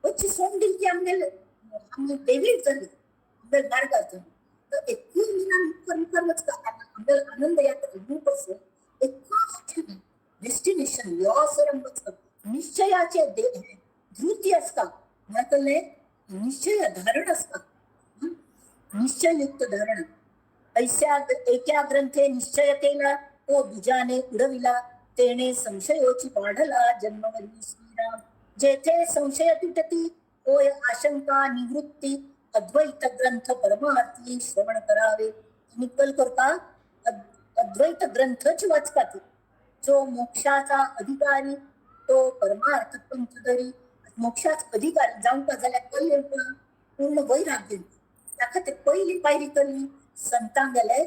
बच्चे सोडून दिली की आमगेले आमगे डेविड जाली आमगेले मार्गार. तर एकूय मुखार मुखार वचका आमगेले आनंद यात्रा ग्रूप असो एक डेस्टिनेशन यो सर वचका निश्चयाचे धृती आसता म्हळ्यार निश्चय धारण आसता, निश्चययुक्त धारण. ऐसा एका ग्रंथे निश्चय केला तो दुजाने उडविला, तेणे संशयोची वाढला जन्मवरी श्रीराम. जेथे संशय तुटती होय आशंका निवृत्ती, अद्वैत ग्रंथ परमार्थी श्रवण करावे. निकल करता अद्वैत ग्रंथच वाचतात. जो मोक्षाचा अधिकारी तो परमार्थ पंथधरी. मोक्षाच अधिकारी जावंक जाल्यार कल्ले पूर्ण वैराग्य. त्या खातीर पयली पायरी करली संतांक गेले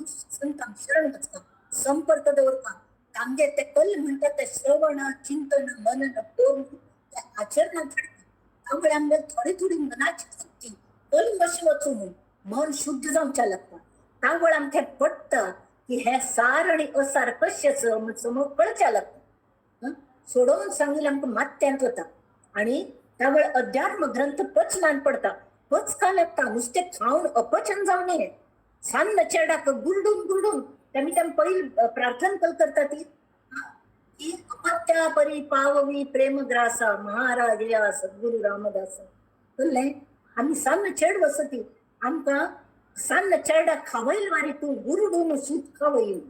संतांक शरण वचपा, संपर्क दवरपा. तांगे ते कल म्हणटात ते श्रवण चिंतन मनन करून ते आचरणांत हाडपा. त्यामुळे आमगे थोडी थोडी मनाची शक्ती कल कशें वचून मन शुद्ध जावच्या लागता. त्यामुळे आमकां पडटा की हे सार आनी असार कशें समज कळच्या लागता. सोडोवन सांगिल्लें आमकां मात्यांत वता आनी त्यामुळे अध्यात्म ग्रंथ पचनान पडटा. पचका लागता, नुस्तें खावन अपचन जावं नये. सान्न चेडाक गुरडून गुरडून तेमी तेम पयली प्रार्थना कल करता ती की अपत्या परी पाववी प्रेमग्रासा महाराज या सद्गुरु रामदास. कळ्ळें? आमी सान्न चेड वसती आमकां सान्न चेडाक खावयल वारी तूं गुरडून सूत खावयल.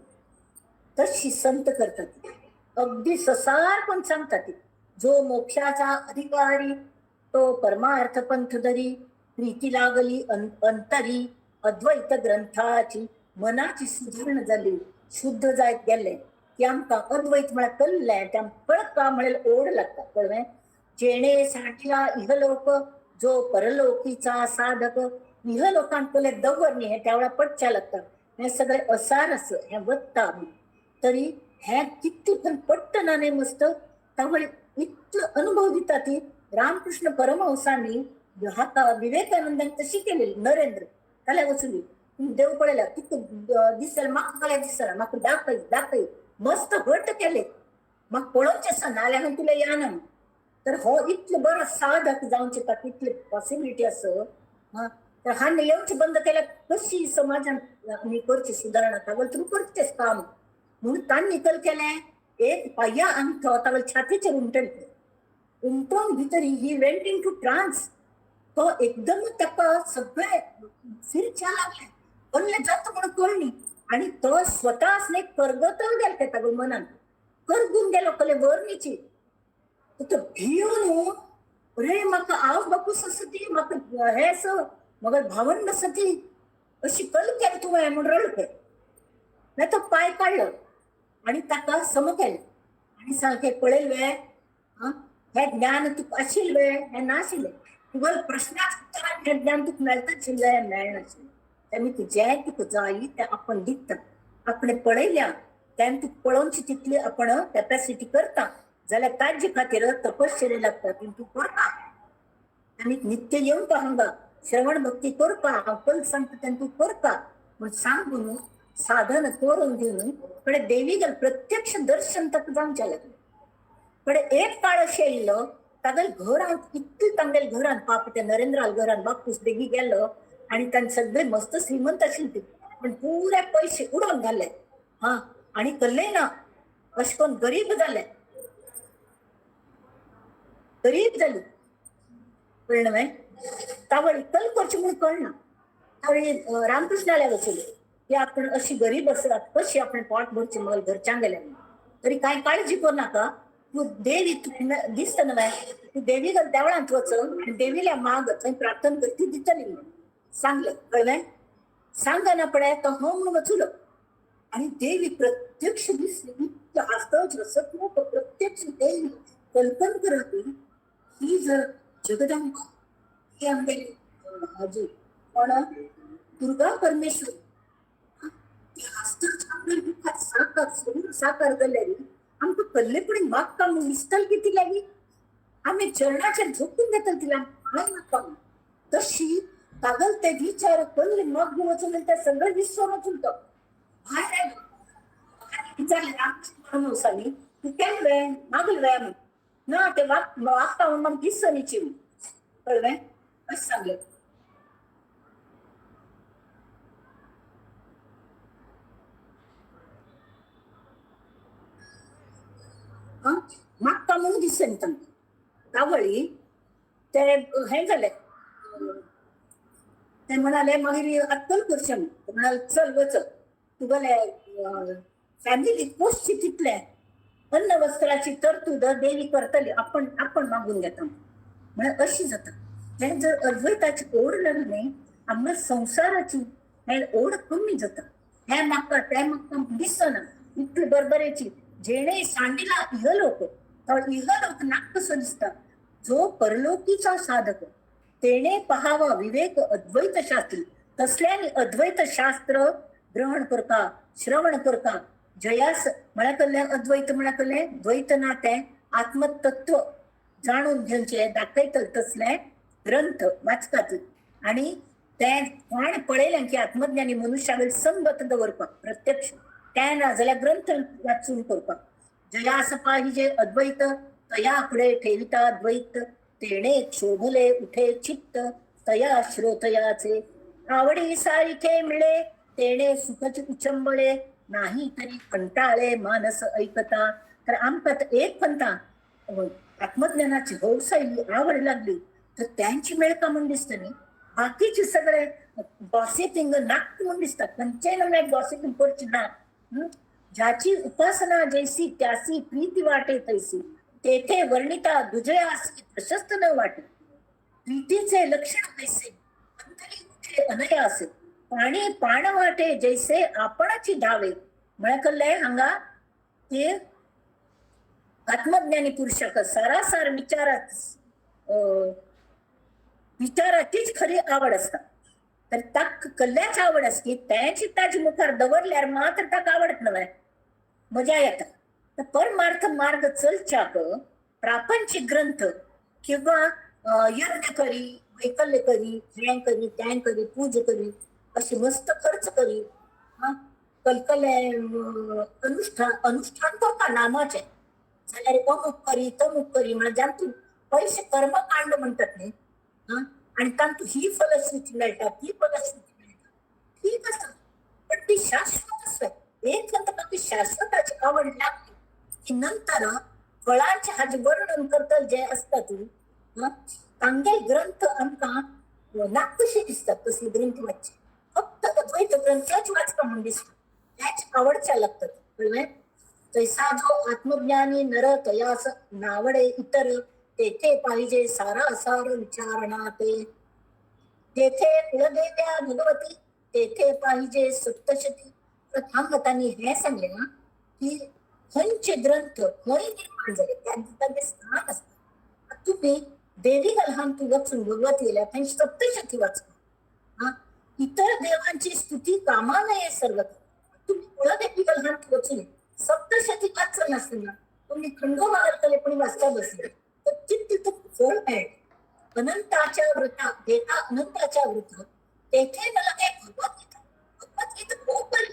तशी संत करतात अगदी ससार पण सांगतात. जो मोक्षाचा अधिकारी तो परमार्थ पंथधरी, प्रीती लागली अंतरी अद्वैत ग्रंथाची. मनाची सुधारणा जाली, शुद्ध जायत गेले की आमकां अद्वैत म्हळ्यार कल्लें ते आमकां कळका म्हळ्यार ओड लागता. कळ्ळें? जेणे सांडला इहलोक जो परलोकीचा साधक. इहलोकांत कले दवर न्ही, हें त्या वेळार पडच्या लागता. हें सगळें असार आसा, हें वत्ता तरी हें कितलें पण पडटना न्ही मस्त. त्यामुळे इतलो अनुभव दिता ती रामकृष्ण परमहंसांनी हाका विवेकानंदान तशी केलेली. नरेंद्र त्याला वचली देव पळयला तुका दिसल म्हाका कल्या दिसना, म्हाका दाखय दाखय. मस्त हट केले म्हाका पळोवचें आसा, नाल्यार हांव तुला येना. तर हो इतलो बरो साधक जावचे ताका इतली पॉसिबिलिटी आसा. तर हांवें येवचें बंद केल्यार कशी समाजान आमी करची सुदारणा, तागेलें तुमी करचेंच काम म्हणून तांणी निकल केलें. एक पांया आंगठो तागेले छातीचेर उमटले, उमटोन भितर he went into trance. तो एकदम ताका सगळे फिरच्या लागले, कल्ले जाता म्हणून कळ्ळी आनी तो स्वता एक करगत गेलो तागेले मनान करगून गेलो कले वर्णीची. तो भिवन अरे म्हाका हांव बापूस आसा ती, म्हाका हें आसा, मगर भावंड आसा ती, अशी कल केली तुवें म्हूण रडलो. मागीर तो पांय काडलो आनी ताका सम केलें आनी सारकें पळयल वे हें ज्ञान तुका आशिल्लें वे, हें नाशिल्लें. तुगेल्या प्रश्नाक उत्तरान हें ज्ञान तुका मेळटा आशिल्लें, मेळनाशिल्लें. तेमी जें तुका जाय तें आपण दिता, आपणें पळयल्या तेन्ना तुका पळोवची तितली आपण कॅपॅसिटी करता जाल्यार ताजे खातीर तपश्चर्या लागता, ती तूं करता. आनी नित्य येवंक हांगा श्रवण भक्ती करपा हांव कल सांगता तेन्ना तूं करता म्हूण सांगून साधन करून घेवन कडे देवी गेल प्रत्यक्ष दर्शन ताका जावचें लागलें. कडे एक काळ अशें येयलो तागेले घरांत इतले तांगेले घरांत पाप त्या नरेंद्राल घरांत बापूस बेगी गेलो आनी तांचे सगळे मस्त श्रीमंत आशिल्ले ते, पण पुरे पयशे उडोवन घाले हा आनी कल्ले ना, अशें करून गरीब जाले, गरीब जाली. कळ्ळें न्हय? तावळ कल करचें म्हूण कळना. तावळी रामकृष्णाल्या वचले की आपण अशी गरीब आसात कशी आपण पोट भरचें मगल घरच्यांक गेल्या तरी कांय काळजी करूं नाका, तूं देवी दिसता न्हय, तूं देवी देवळांत वच आनी देवील्या माग थंय प्रार्थना कर, ती दितली म्हणून सांगलें. कळ्ळें? सांगना पळय तो हो म्हणून वचुलो आनी देवी प्रत्यक्ष दिसली. इतलें हांसतच रसतमुख प्रत्यक्ष देवी कल्पना करत ही जर जगदंबा ही आमगेली हाजी कोण दुर्गा परमेश्वरी ती हांसतच आमगेले मुखार साकार स्वरूप साकार जाल्यार आमकां कल्लेपणी मागता म्हूण दिसतलें की ती लागीं आमी चरणाचेर झोकून घेतले तिला काय नाका. तशी तागल ते विचार कल्ले मागून वचून ते सगळे विसरून वचून तो भायर आयलो. विचारलें रामकृष्ण परमहंसांनी, तूं केल्लें मागलें म्हूण ना ते वागता म्हणून म्हाका दिसनीची म्हूण, कळ्ळें? अशें सांगलें. मागता म्हणून दिसनी तांकां तावळी ते हें जालें. ते म्हणाले मागीर अक्कल करचें म्हूण. ते म्हणाले चल वच, तुगेले फॅमिली पोसची तितलें अन्न वस्त्राची तरतूद देवी करतली, आपण आपण मागून घेता म्हळ्यार अशी जाता. हें जर अद्वैताची ओड लागली न्ही, आमकां संवसाराची हें ओड कमी जाता. हें मागता तें मागता दिसना इतले बरबरेची. जेणे सांडिला इहलोक, तो इहलोक नाक कसो दिसता. जो परलोकीचा साधक तेणे पहावा विवेक अद्वैत शास्त्री, तसल्यानी अद्वैत शास्त्र ग्रहण करता, श्रवण करता. जयास म्हळ्यार कसलें अद्वैत म्हळ्यार कसलें द्वैत ना तें आत्मतत्व जाणून घेवचें दाखयतले तसले ग्रंथ वाचतात. आनी तें कोण पळयलें की आत्मज्ञानी मनुष्या संगत दवरपाक प्रत्यक्ष, तें ना जाल्यार ग्रंथ वाचून करपाक. जयास पाहिजे अद्वैत तया फुडें ठेविता द्वैत, तेणे क्षोभले उठे चित्त तया श्रोतयाचे. आवडी सारिखे मिळे तेणे सुखच उचंबळे, नाही तरी कंटाळे मानस ऐकता. तर आमकां एक म्हणटा आत्मज्ञानाची हौस आयली, आवड लागली तर त्यांची मेळका म्हूण दिसता न्ही. बाकीचे सगळे गॉसिपिंग नाक म्हूण दिसता, खंयचेय नमुन्याक गॉसिपिंग करची ना. ज्याची उपासना जैसी त्यासी प्रीती वाटे तैसी, तेथे वर्णिता दुजयासी प्रशस्त न वाटे. प्रीतीचे लक्षण कैसे अंतरी उठे अनयासे, पाणी पाण वाटे जैसे आपणाची धावे. म्हळ्यार कसलें हांगा की आत्मज्ञानी पुरुषाक सारासार विचारात विचाराचीच खरी आवड आसता. तर ताका कल्ल्याची आवड आसली तेंच ताजे मुखार दवरल्यार मात्र ताका आवडत नव्हे, मजा येता. तर परमार्थ मार्ग चलच्याक प्रापंचिक ग्रंथ किंवा यज्ञ करी, वैकल्य करी, हें करी तें करी, पूज करी, अशी मस्त खर्च करी, कलकले अनुष्ठान अनुष्ठान करता नामाचें, जाल्यार अमुक करी तमुक करी, म्हळ्यार जांतून पयशे कर्मकांड म्हणटात न्ही, आनी तांतूं ही फलश्रुती मेळटा ती फलश्रुती मेळटा, ठीक आसा, पण ती शाश्वत आसता. एक ताका शाश्वताची आवड लागली की नंतर फळांचे हाजें वर्णन करतले जे आसता ती तांगे ग्रंथ आमकां नाक कशे दिसतात तसले ग्रंथ वाचचे. फक्त अद्वैत ग्रंथच वाचपा म्हूण दिसता, त्याच आवडच्या लागतात. कळ्ळें? तैसा जो आत्मज्ञानी नर तयास नावडे इतर, तेथे पाहिजे सारासार विचारणा ते. तेथे कुलदेव्या भगवती तेथे पाहिजे सप्तशती. हांगा तांणी हें सांगलें ना की खंयचे ग्रंथ खंय निर्माण जाले तांचे स्थान आसता. तुमी देवी गलहान तूं वचून भगवती गेल्यार थंय सप्तशती वाचपा. इतर देवांची स्तुती कामा नये सर्व. तुम्ही कुळदेवी गलहान वचून सप्तशती वाचलं नासतना तुम्ही खंडोबा घालतले पण वाचता बसले तर तितकं फळ मेळटा. अनंताच्या व्रता घेता अनंताच्या व्रता तेथे न लगे भगवद्गीता. भगवद्गीता खूप बरी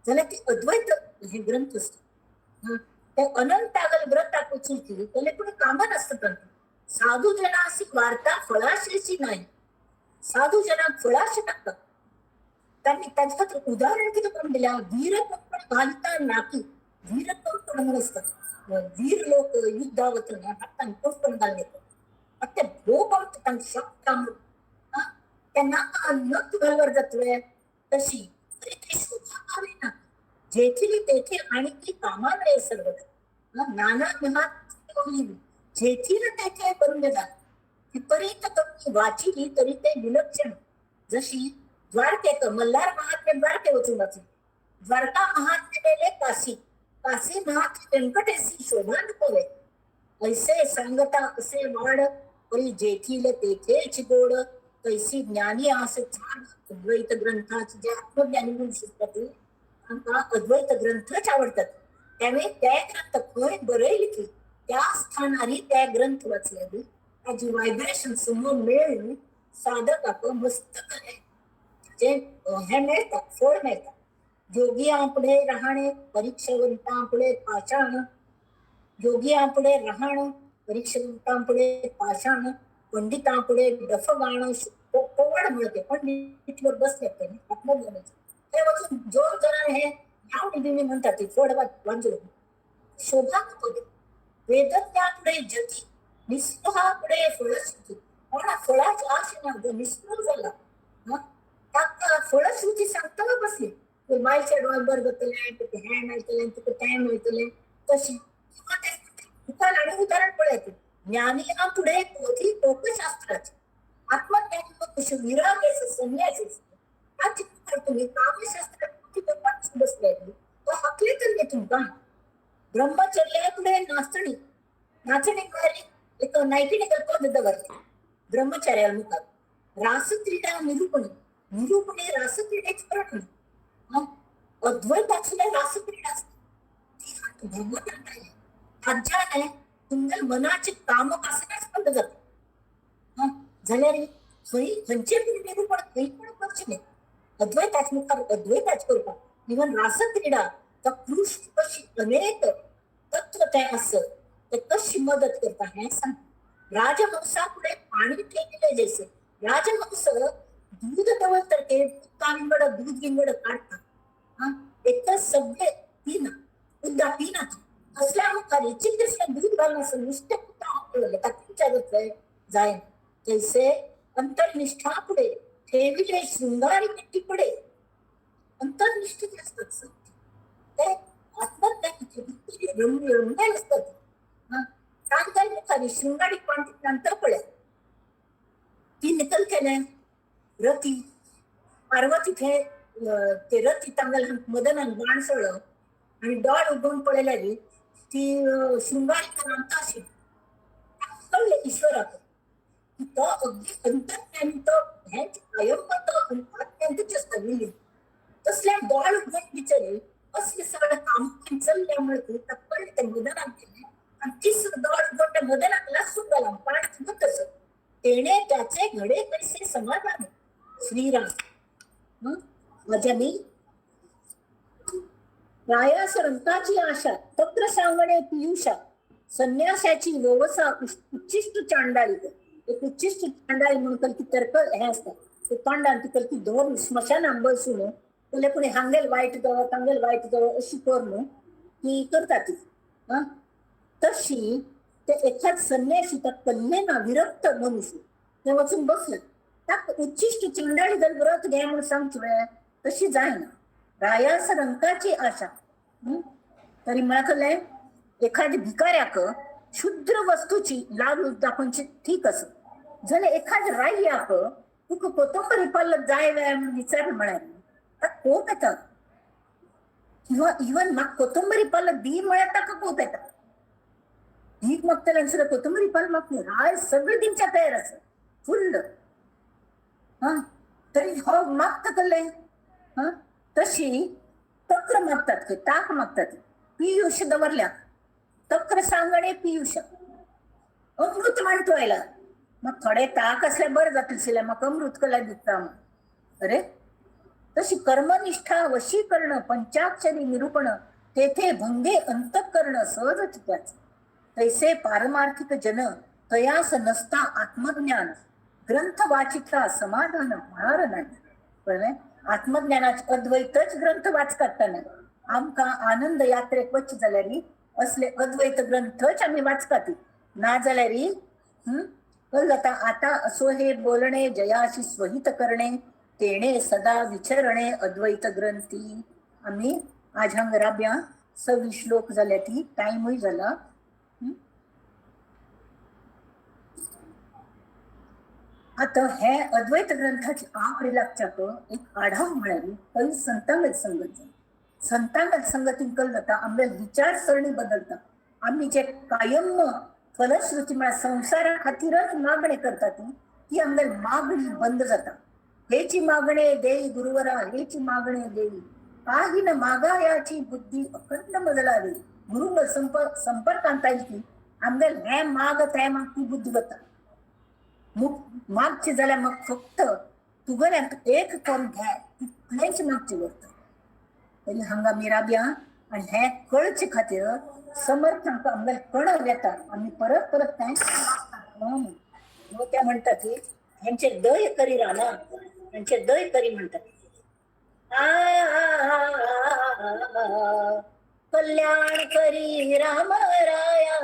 जाल्यार ती अद्वैत हे ग्रंथ आसता. ते अनंतागल व्रताक वचून जाल्यार पूण कामां नासता तांकां. साधू जनासी वार्ता फळाशेची नाही, साधू जनाक फळाशे नाका. त्यांनी ताचे खातीर उदाहरण कितें करून दिल्या, वीर कंकण घालता नाकी. वीर कंकण म्हूण आसता, वीर लोक युद्धा वतना हातान कंकण घालून येतात, ते भोव तांकां शकता म्हूण त्या नाका नथ घालवर जातले तशी तरी ते शोभा पावेना. जेथिली तेथे आणि ती कामा नये सर्व. नाना महात जेथील तेथे बंद विपरीत कमी वाचिली तरी ते विलक्षण. जशी द्वारकेक मल्हार महात्म्य द्वारके वचून वाचली, द्वारका महात्म्य मेले काशी, काशी महात्म्य व्यंकटेशी शोभा नको. ऐसे सांगता असे वाड परी जेथील तेथेच गोड, तैसी ज्ञानी आस छान. अद्वैत ग्रंथाचे जे आत्मज्ञानी म्हणू शकतात तांकां अद्वैत ग्रंथच आवडतात. त्यामुळे ते ग्रंथ खंय बरयले की त्या स्थानारी ते ग्रंथ वाचल्यार ताजी वायब्रेशन समोर मेळून साधकाक मस्त जे हें मेळटा, फळ मेळटा. जोगियां पुढे राहणे परीक्षवंतांपुढे पाषाण, जोगियां पुढे राहणं परीक्षवंतांपुढे पाषाण, पंडितांपुढे डफ गाणं पोवाड मिळते. पंडित बसले त्यांनी आत्मज्ञानाचे ते वचून जोर जरा हे लावणी बिवणी म्हणतात ते फोड वाजवून शोभा नको. वेदज्ञापुढे जती निस्पृहापुढे फळश्रुती. कोणा फळाची आश ना, निस्पृह झाला ताका फळश्रुती सांगता बसली. बायल चेडवाक बरें जातलें, तुका हें मेळटलें, तुका तें मेळटलें, तशी किंवा मुखार आनी उदाहरण पळयत. ज्ञानिया पुढे पोथी तर्कशास्त्राची, आत्मज्ञान विराग संन्यास ताचे मुखार तुमी कामशास्त्रात पोथी बरोवपाक बसले तो हाकले तर न्ही तुमकां. ब्रह्मचर्या पुढे नाचणी, नाचणी म्हळ्यार एक नायकिणी पद दवरता ब्रह्मचर्या मुखार. रासक्रीडा निरूपणी, निरूपणी रासक्रीडेच वर्णन. अद्वैताची रासक्रीडा आसता ती भगवंतान ताज्यान तुमगेले मनाचे काम वासनाच बंद जाता. जाल्यार खंय खंयचे पूण निरूपण खंय पण करचें न्ही. अद्वैताच मुखार अद्वैताच करपाक इवन रासक्रीडा तर कृष्ण कशी अनेक तत्व ते आसत ते कशी मदत करता हें सांग. राजहंसा फुडें पाणी ठेविले जैसे, राजहंस दूध दवरता ते उदका विंगड दूध विंगड काडटा, एकच सगळे पिना उदक पिना तसल्या मुखार इच्छित दूध घालून नुसतें उदक ताका खंयच्या जातलें जायना. तैसे अंतर्निष्ठा पुढे ठेविले शृंगारी टिपडे, अंतर्निष्ठ जे असतात ते आत्मज्ञानाचे रमलेले असतात. तांकां मुखार शृंगारी पाणी नंतर पळय ती निकल केलें रती पार्वती थंय ते रती तांगेले मदनान बाण सोडलो आनी डोळ उगोवन पळयल्यार ती शृंगारी रामता आशिल्ली. कळ्ळें ईश्वराक की तो अगदी अंतर्ज्ञानी, तो हेंच कायम तो आत्म्यांतच आसता विलीन. तसल्या डोळ उगोवन बिचारी असले सगळें काम चल्ल्या म्हळ्यार ताका कळ्ळें तें मदनाक गेलें आनी तिसरो डोळ उगोवन त्या मदनाक लासून घाला पाण तसो तेणे त्याचे घडे कैसे समाधान. श्रीराम भजनी रायास रंकाची आशा तत्र सांगणे पियुषा संन्यासाची व्यवसा उच्चिष्ट चांडाळी. एक उच्चिष्ट चांडाळी म्हणून कलकी तर्क हे असतात ते तोंडान ती कलकी दोन स्मशान बसून कले कोणी हांगेल वायट जावं तांगेल वायट जावं अशी कर न्हू ती करता ती. तशी ते एखाद संन्यासी त्या कल्ले ना विरक्त मनुष्य ते वचून बसले ताका उच्चिष्ट चांडाळी जर व्रत घे म्हणून सांगचें तशी जायना. रायास रंकाची आशा तरी मला कळलें एखाद्या भिकाऱ्याक शुद्र वस्तूची लालूच दाखोवची ठीक आसा, जाल्यार एखाद्या राय्याक तुका कोथंबरी पालक जाय काय म्हणून विचारलें म्हळ्यार ताका कोप येता. किंवा इवन म्हाका कोथंबरी पालक दी म्हळ्यार ताका कोप येता. भीक मागतल्यान सुद्दां कोथंबरी पालक मागता, राय सगळें दिवच्या तयार आसा फुल्ल. हा तरी हो मागता कळ्ळें. हा तशी तक्र मागतात खंय ताक मागतात. पियुष दवरल्या तक्र सांगणे पियुष अमृत मांडतो आयला मग थोडे ताक असले बरं जातलें आशिल्लें म्हाका अमृत कला दिता. अरे तशी कर्मनिष्ठा वशीकरण पंचाक्षरी निरूपण तेथे भंगे अंतःकरण सहज त्याच. तैसे पारमार्थिक जन तयास नसता आत्मज्ञान ग्रंथ वाचिता समाधान होणार नाही. कळ्ळें? आत्मज्ञानाचे अद्वैतच ग्रंथ वाचतात आमकां आनंद यात्रेक वचचें जाल्यार असले अद्वैत ग्रंथच आमी वाचतात ना जाल्यार कळ जाता. आता असो हे बोलणे जयाशी स्वहित करणे तेणे सदा विचरणे अद्वैत ग्रंथी. आमी आज हांगा राब्या 26 श्लोक जाल्या ती टायमूय जाला. आता हे अद्वैत ग्रंथाची आवड लागच्याक एक आढाव म्हळ्यार खंय संतांगत संगत जाय. संतांगत संगतीन कल जाता आमगे विचारसरणी बदलता. आमी जे कायम फलश्रुती म्हळ्यार संवसारा खातीरच मागणी करता ती आमगे मागणी बंद जाता. हेची मागणे देई गुरुवरा हेची मागणे देई काही न मागायाची बुद्धी अखंड बदलावी. गुरु संपर्कांत आयली की आमगे हे माग ते माग ती बुद्धी वता. मागचे जाल्यार मग फक्त तुगेल्यान एक करून घे तितलेंच मागचे उरता. तरी हांगा आमी राबया आनी हें कळचे खातीर समर्थ आमकां आमगेले कणव येता, आमी परत परत तें ते म्हणटा की हेंचे दय करी रामा, हेंचे दय करी म्हणटात. कल्याण करी राम राया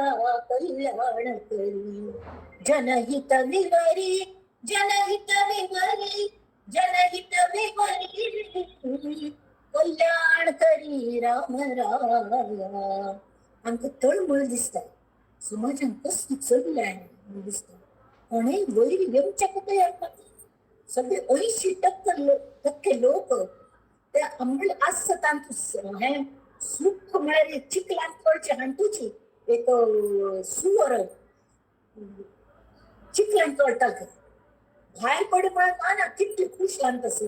कल्याण करी, जनहित विवरी जनहित विवरी जनहित विवरी, कल्याण करी राम राया. आमकां तळमळ दिसता समाजान कसली चल्ल्या म्हणून दिसता. कोणेय वयर येवच्याक तयार ना. सगळे 80% लोक ते आमगेले आसता तांतूं हें सूख म्हळ्यार चिखलान पडचें हांतूची एक सुवर चिखलान चोळटा खंय भायर पड म्हळ्यार ना कितली खूश लागता तसं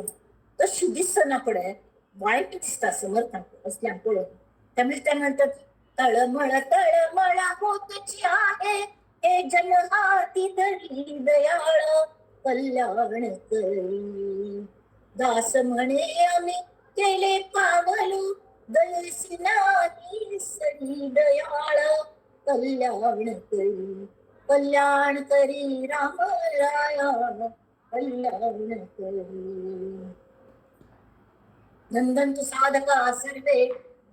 तशें दिसना पडे वायट दिसता समर्थांक असल्यान पळोवन. त्यामुळे ते म्हणटात तळमळ तळमळ होतची आहे हे जन हाती धरी दयाळ कल्याण करी. दास म्हणे आम्ही केले पावलू दयसी नाही सरी दयाळ कल्याण करी. कल्याण करी राम राया कल्याण करी. नंदन्तु साधका सर्वे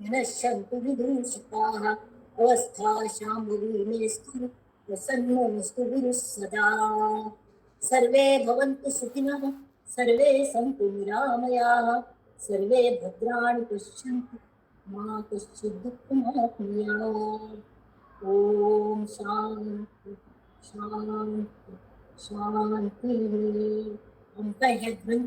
विनश्यन्तु विदूषकाः अवस्था शाम्भवी मेस्तु प्रसन्नोऽस्तु गुरुः सदा. सर्वे भवन्तु सुखिनः सर्वे सन्तु निरामयाः सर्वे भद्राणि पश्यन्तु मा कश्चित् दुःखमाप्नुयात्. ॐ शांती शांती शांती. आमकां हे ग्रंथ